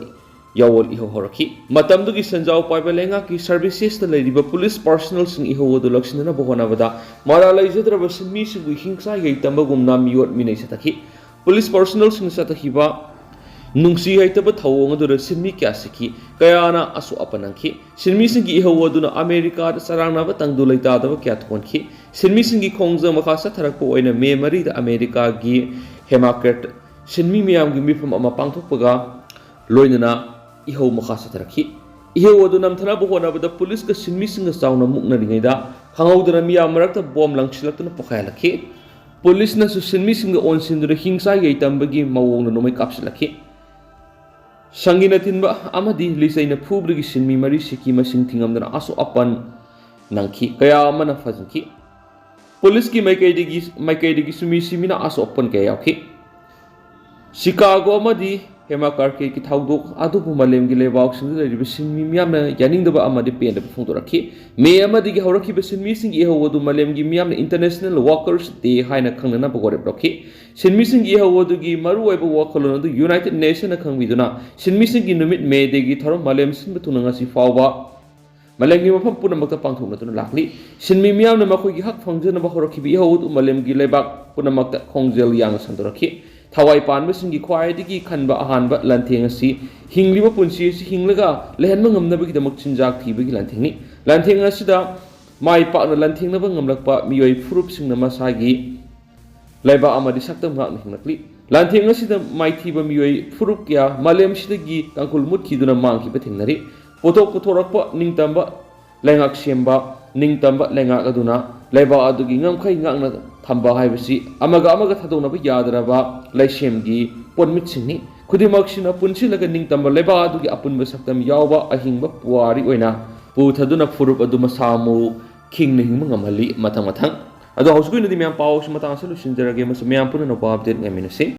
ꯌꯥꯑꯣꯜ ꯏꯍꯧ ꯍꯧꯔꯛꯈꯤ꯫ ꯃꯇꯝꯗꯨꯒꯤ ꯁꯦꯟꯖꯥꯎ ꯄꯥꯏꯕ ꯂꯩꯉꯥꯛꯀꯤ ꯁꯔꯚꯤꯁꯦꯁꯇ ꯂꯩꯔꯤꯕ ꯄꯨꯂꯤꯁ ꯄꯥꯔꯁꯣꯅꯦꯜꯁꯤꯡ ꯏꯍꯧ ꯑꯗꯨ ꯂꯧꯁꯤꯟꯅꯅꯕ ꯍꯣꯠꯅꯕꯗ ꯃꯔꯥꯜ ꯂꯩꯖꯗ꯭ꯔꯕ ꯁꯤꯟꯃꯤꯁꯤꯡꯕꯨ ꯍꯤꯡꯁꯥ ꯌꯩꯇꯝꯕꯒꯨꯝꯅ ꯃꯤꯑꯣꯠ ꯃꯤꯅꯩ ꯆꯠꯊꯈꯤ꯫ ꯄꯨꯂꯤꯁ ꯄꯥꯔꯁꯣꯅꯦꯜꯁꯤꯡꯅ ꯆꯠꯊꯈꯤꯕ ꯅꯨꯡꯁꯤ ꯍꯩꯇꯕ ꯊꯧꯑꯣꯡ ꯑꯗꯨꯗ ꯁꯤꯟꯃꯤ ꯀꯌꯥ ꯁꯤꯈꯤ, ꯀꯌꯥꯅ ꯑꯁꯣꯛ ꯑꯄꯟ ꯅꯪꯈꯤ꯫ ꯁꯤꯟꯃꯤꯁꯤꯡꯒꯤ ꯏꯍꯧ ꯑꯗꯨꯅ ꯑꯃꯦꯔꯤꯀꯥꯗ ꯆꯔꯥꯡꯅꯕ ꯇꯪꯗꯨ ꯂꯩꯇꯥꯗꯕ ꯀꯌꯥ ꯊꯣꯛꯍꯟꯈꯤ꯫ ꯁꯤꯟꯃꯤꯁꯤꯡꯒꯤ ꯈꯣꯡꯖꯪ ꯃꯈꯥ ꯆꯠꯊꯔꯛꯄ ꯑꯣꯏꯅ ꯃꯦ ꯃꯔꯤꯗ ꯑꯃꯦꯔꯤꯀꯥꯒꯤ ꯍꯦꯃꯥꯀ꯭ꯔꯦꯠ ꯁꯤꯟꯃꯤ ꯃꯤꯌꯥꯝꯒꯤ ꯃꯤꯐꯝ ꯑꯃ ꯄꯥꯡꯊꯣꯛꯄꯒ ꯂꯣꯏꯅꯅ ꯏꯍꯧ ꯃꯈꯥ ꯆꯠꯊꯔꯛꯈꯤ꯫ ꯏꯍꯧ ꯑꯗꯨ ꯅꯝꯊꯅꯕ ꯍꯣꯠꯅꯕꯗ ꯄꯨꯂꯤꯁꯀ ꯁꯤꯟꯃꯤꯁꯤꯡꯒ ꯆꯥꯎꯅ ꯃꯨꯛꯅꯔꯤꯉꯩꯗ ꯈꯪꯍꯧꯗꯅ ꯃꯤꯌꯥꯝ ꯃꯔꯛꯇ ꯕꯣꯝ ꯂꯪꯁꯤꯜꯂꯛꯇꯨꯅ ꯄꯣꯈꯥꯏꯍꯜꯂꯛꯈꯤ꯫ ꯄꯨꯂꯤꯁꯅꯁꯨ ꯁꯤꯟꯃꯤꯁꯤꯡꯗ ꯑꯣꯟꯁꯤꯟꯗꯨꯅ ꯍꯤꯡꯁꯥ ꯌꯩꯇꯝꯕꯒꯤ ꯃꯑꯣꯡꯗ ꯅꯣꯡꯃꯩ ꯀꯥꯞꯁꯤꯜꯂꯛꯈꯤ꯫ ꯁꯪꯒꯤꯅ ꯊꯤꯟꯕ ꯑꯃꯗꯤ ꯂꯤꯆꯩꯅ ꯐꯨꯕꯗꯒꯤ ꯁꯤꯟꯃꯤ ꯃꯔꯤ ꯁꯤꯈꯤ, ꯃꯁꯤꯡ ꯊꯤꯉꯝꯗꯅ ꯑꯁꯣꯛ ꯑꯄꯟ ꯅꯪꯈꯤ, ꯀꯌꯥ ꯑꯃꯅ ꯐꯖꯤꯟꯈꯤ꯫ ꯄꯨꯂꯤꯁꯀꯤ ꯃꯥꯏꯀꯩꯗꯒꯤ, ꯃꯥꯏꯀꯩꯗꯒꯤꯁꯨ ꯃꯤ ꯁꯤꯃꯤꯅ ꯑꯁꯣꯛ ꯑꯄꯟ ꯀꯌꯥ ꯌꯥꯎꯈꯤ꯫ ꯆꯤꯀꯥꯒꯣ ꯑꯃꯗꯤ ꯍꯦꯃꯥꯀꯥꯔꯀꯦꯠꯀꯤ ꯊꯧꯗꯣꯛ ꯑꯗꯨꯕꯨ ꯃꯥꯂꯦꯝꯒꯤ ꯂꯩꯕꯥꯛꯁꯤꯡꯗ ꯂꯩꯔꯤꯕ ꯁꯤꯟꯃꯤ ꯃꯤꯌꯥꯝꯅ ꯌꯥꯅꯤꯡꯗꯕ ꯑꯃꯗꯤ ꯄꯦꯟꯗꯕ ꯐꯣꯡꯗꯣꯔꯛꯈꯤ꯫ ꯃꯦ ꯑꯃꯗꯒꯤ ꯍꯧꯔꯛꯈꯤꯕ ꯁꯤꯟꯃꯤꯁꯤꯡꯒꯤ ꯏꯍꯧ ꯑꯗꯨ ꯃꯥꯂꯦꯝꯒꯤ ꯃꯤꯌꯥꯝꯅ International Workers Day ꯍꯥꯏꯅ ꯈꯪꯅꯅꯕ ꯋꯥꯔꯦꯞ ꯂꯧꯈꯤ꯫ ꯁꯤꯟꯃꯤꯁꯤꯡꯒꯤ ꯏꯍꯧ ꯑꯗꯨꯒꯤ ꯃꯔꯨꯑꯣꯏꯕ ꯋꯥꯈꯜꯂꯣꯟ ꯑꯗꯨ United Nation ꯅ ꯈꯪꯕꯤꯗꯨꯅ ꯁꯤꯟꯃꯤꯁꯤꯡꯒꯤ ꯅꯨꯃꯤꯠ May Day ꯒꯤ ꯊꯧꯔꯝ ꯃꯥꯂꯦꯝ ꯁꯤꯟꯕ ꯊꯨꯡꯅ ꯉꯁꯤ ꯐꯥꯎꯕ ꯃꯥꯂꯦꯝꯒꯤ ꯃꯐꯝ ꯄꯨꯝꯅꯃꯛꯇ ꯄꯥꯡꯊꯣꯛꯅꯗꯨꯅ ꯂꯥꯛꯂꯤ꯫ ꯁꯤꯟꯃꯤ ꯃꯤꯌꯥꯝꯅ ꯃꯈꯣꯏꯒꯤ ꯍꯛ ꯐꯪꯖꯅꯕ ꯍꯧꯔꯛꯈꯤꯕ ꯏꯍꯧ ꯑꯗꯨ ꯃꯥꯂꯦꯝꯒꯤ ꯂꯩꯕꯥꯛ ꯄꯨꯝꯅꯃꯛꯇ ꯈꯣꯡꯖꯦꯜ ꯌꯥꯡꯅ ꯁꯟꯗꯣꯔꯛꯈꯤ꯫ ꯊꯋꯥꯏ ꯄꯥꯟꯕꯁꯤꯡꯒꯤ ꯈ꯭ꯋꯥꯏꯗꯒꯤ ꯈꯟꯕ ꯑꯍꯥꯟꯕ ꯂꯥꯟꯊꯦꯡ ꯑꯁꯤ ꯍꯤꯡꯂꯤꯕ ꯄꯨꯟꯁꯤ ꯑꯁꯤ ꯍꯤꯡꯂꯒ ꯂꯩꯍꯟꯕ ꯉꯝꯅꯕꯒꯤꯗꯃꯛ ꯆꯤꯟꯖꯥꯛ ꯊꯤꯕꯒꯤ ꯂꯥꯟꯊꯦꯡꯅꯤ꯫ ꯂꯥꯟꯊꯦꯡ ꯑꯁꯤꯗ ꯃꯥꯏ ꯄꯥꯛꯅ ꯂꯥꯟꯊꯦꯡꯅꯕ ꯉꯝꯂꯛꯄ ꯃꯤꯑꯣꯏ ꯐꯨꯔꯨꯞꯁꯤꯡꯅ ꯃꯁꯥꯒꯤ ꯂꯩꯕꯥꯛ ꯑꯃꯗꯤ ꯁꯛꯇꯝ ꯉꯥꯛꯅ ꯍꯤꯡꯂꯛꯂꯤ꯫ ꯂꯥꯟꯊꯦꯡ ꯑꯁꯤꯗ ꯃꯥꯏꯊꯤꯕ ꯃꯤꯑꯣꯏ ꯐꯨꯔꯨꯞ ꯀꯌꯥ ꯃꯥꯂꯦꯝꯁꯤꯗꯒꯤ ꯇꯥꯡꯈꯨꯜ ꯃꯨꯠꯈꯤꯗꯨꯅ ꯃꯥꯡꯈꯤꯕ ꯊꯦꯡꯅꯔꯤ꯫ ꯄꯣꯊꯣꯛ ꯄꯨꯊꯣꯔꯛꯄ ꯅꯤꯡꯇꯝꯕ ꯂꯩꯉꯥꯛ ꯁꯦꯝꯕ, ꯅꯤꯡꯇꯝꯕ ꯂꯩꯉꯥꯛ ꯑꯗꯨꯅ ꯂꯩꯕꯥꯛ ꯑꯗꯨꯒꯤ ꯉꯝꯈꯩ ꯉꯥꯛꯅ ꯊꯝꯕ ꯍꯥꯏꯕꯁꯤ ꯑꯃꯒ ꯑꯃꯒ ꯊꯥꯗꯣꯛꯅꯕ ꯌꯥꯗ꯭ꯔꯕ ꯂꯩꯁꯦꯝꯒꯤ ꯄꯣꯠꯃꯤꯠꯁꯤꯡꯅꯤ꯫ ꯈꯨꯗꯤꯡꯃꯛꯁꯤꯅ ꯄꯨꯟꯁꯤꯜꯂꯒ ꯅꯤꯡꯇꯝꯕ ꯂꯩꯕꯥꯛ ꯑꯗꯨꯒꯤ ꯑꯄꯨꯟꯕ ꯁꯛꯇꯝ ꯌꯥꯎꯕ ꯑꯍꯤꯡꯕ ꯄꯨꯋꯥꯔꯤ ꯑꯣꯏꯅ ꯄꯨꯊꯗꯨꯅ ꯐꯨꯔꯨꯞ ꯑꯗꯨ ꯃꯁꯥ ꯃꯎ ꯈꯤꯡꯅ ꯍꯤꯡꯕ ꯉꯝꯍꯜꯂꯤ꯫ ꯃꯊꯪ ꯃꯊꯪ ꯑꯗꯣ ꯍꯧꯖꯤꯛꯀꯤ ꯑꯣꯏꯅꯗꯤ ꯃꯌꯥꯝ ꯄꯥꯎꯁꯤ ꯃꯇꯥꯡ ꯑꯁꯤꯗ ꯂꯣꯏꯁꯤꯟꯖꯔꯒꯦ꯫ ꯃꯁꯤ ꯃꯌꯥꯝ ꯄꯨꯟꯅ ꯅꯧꯕ ꯑꯞꯗꯦꯠ ꯉꯥꯏꯃꯤꯟꯅꯁꯤ꯫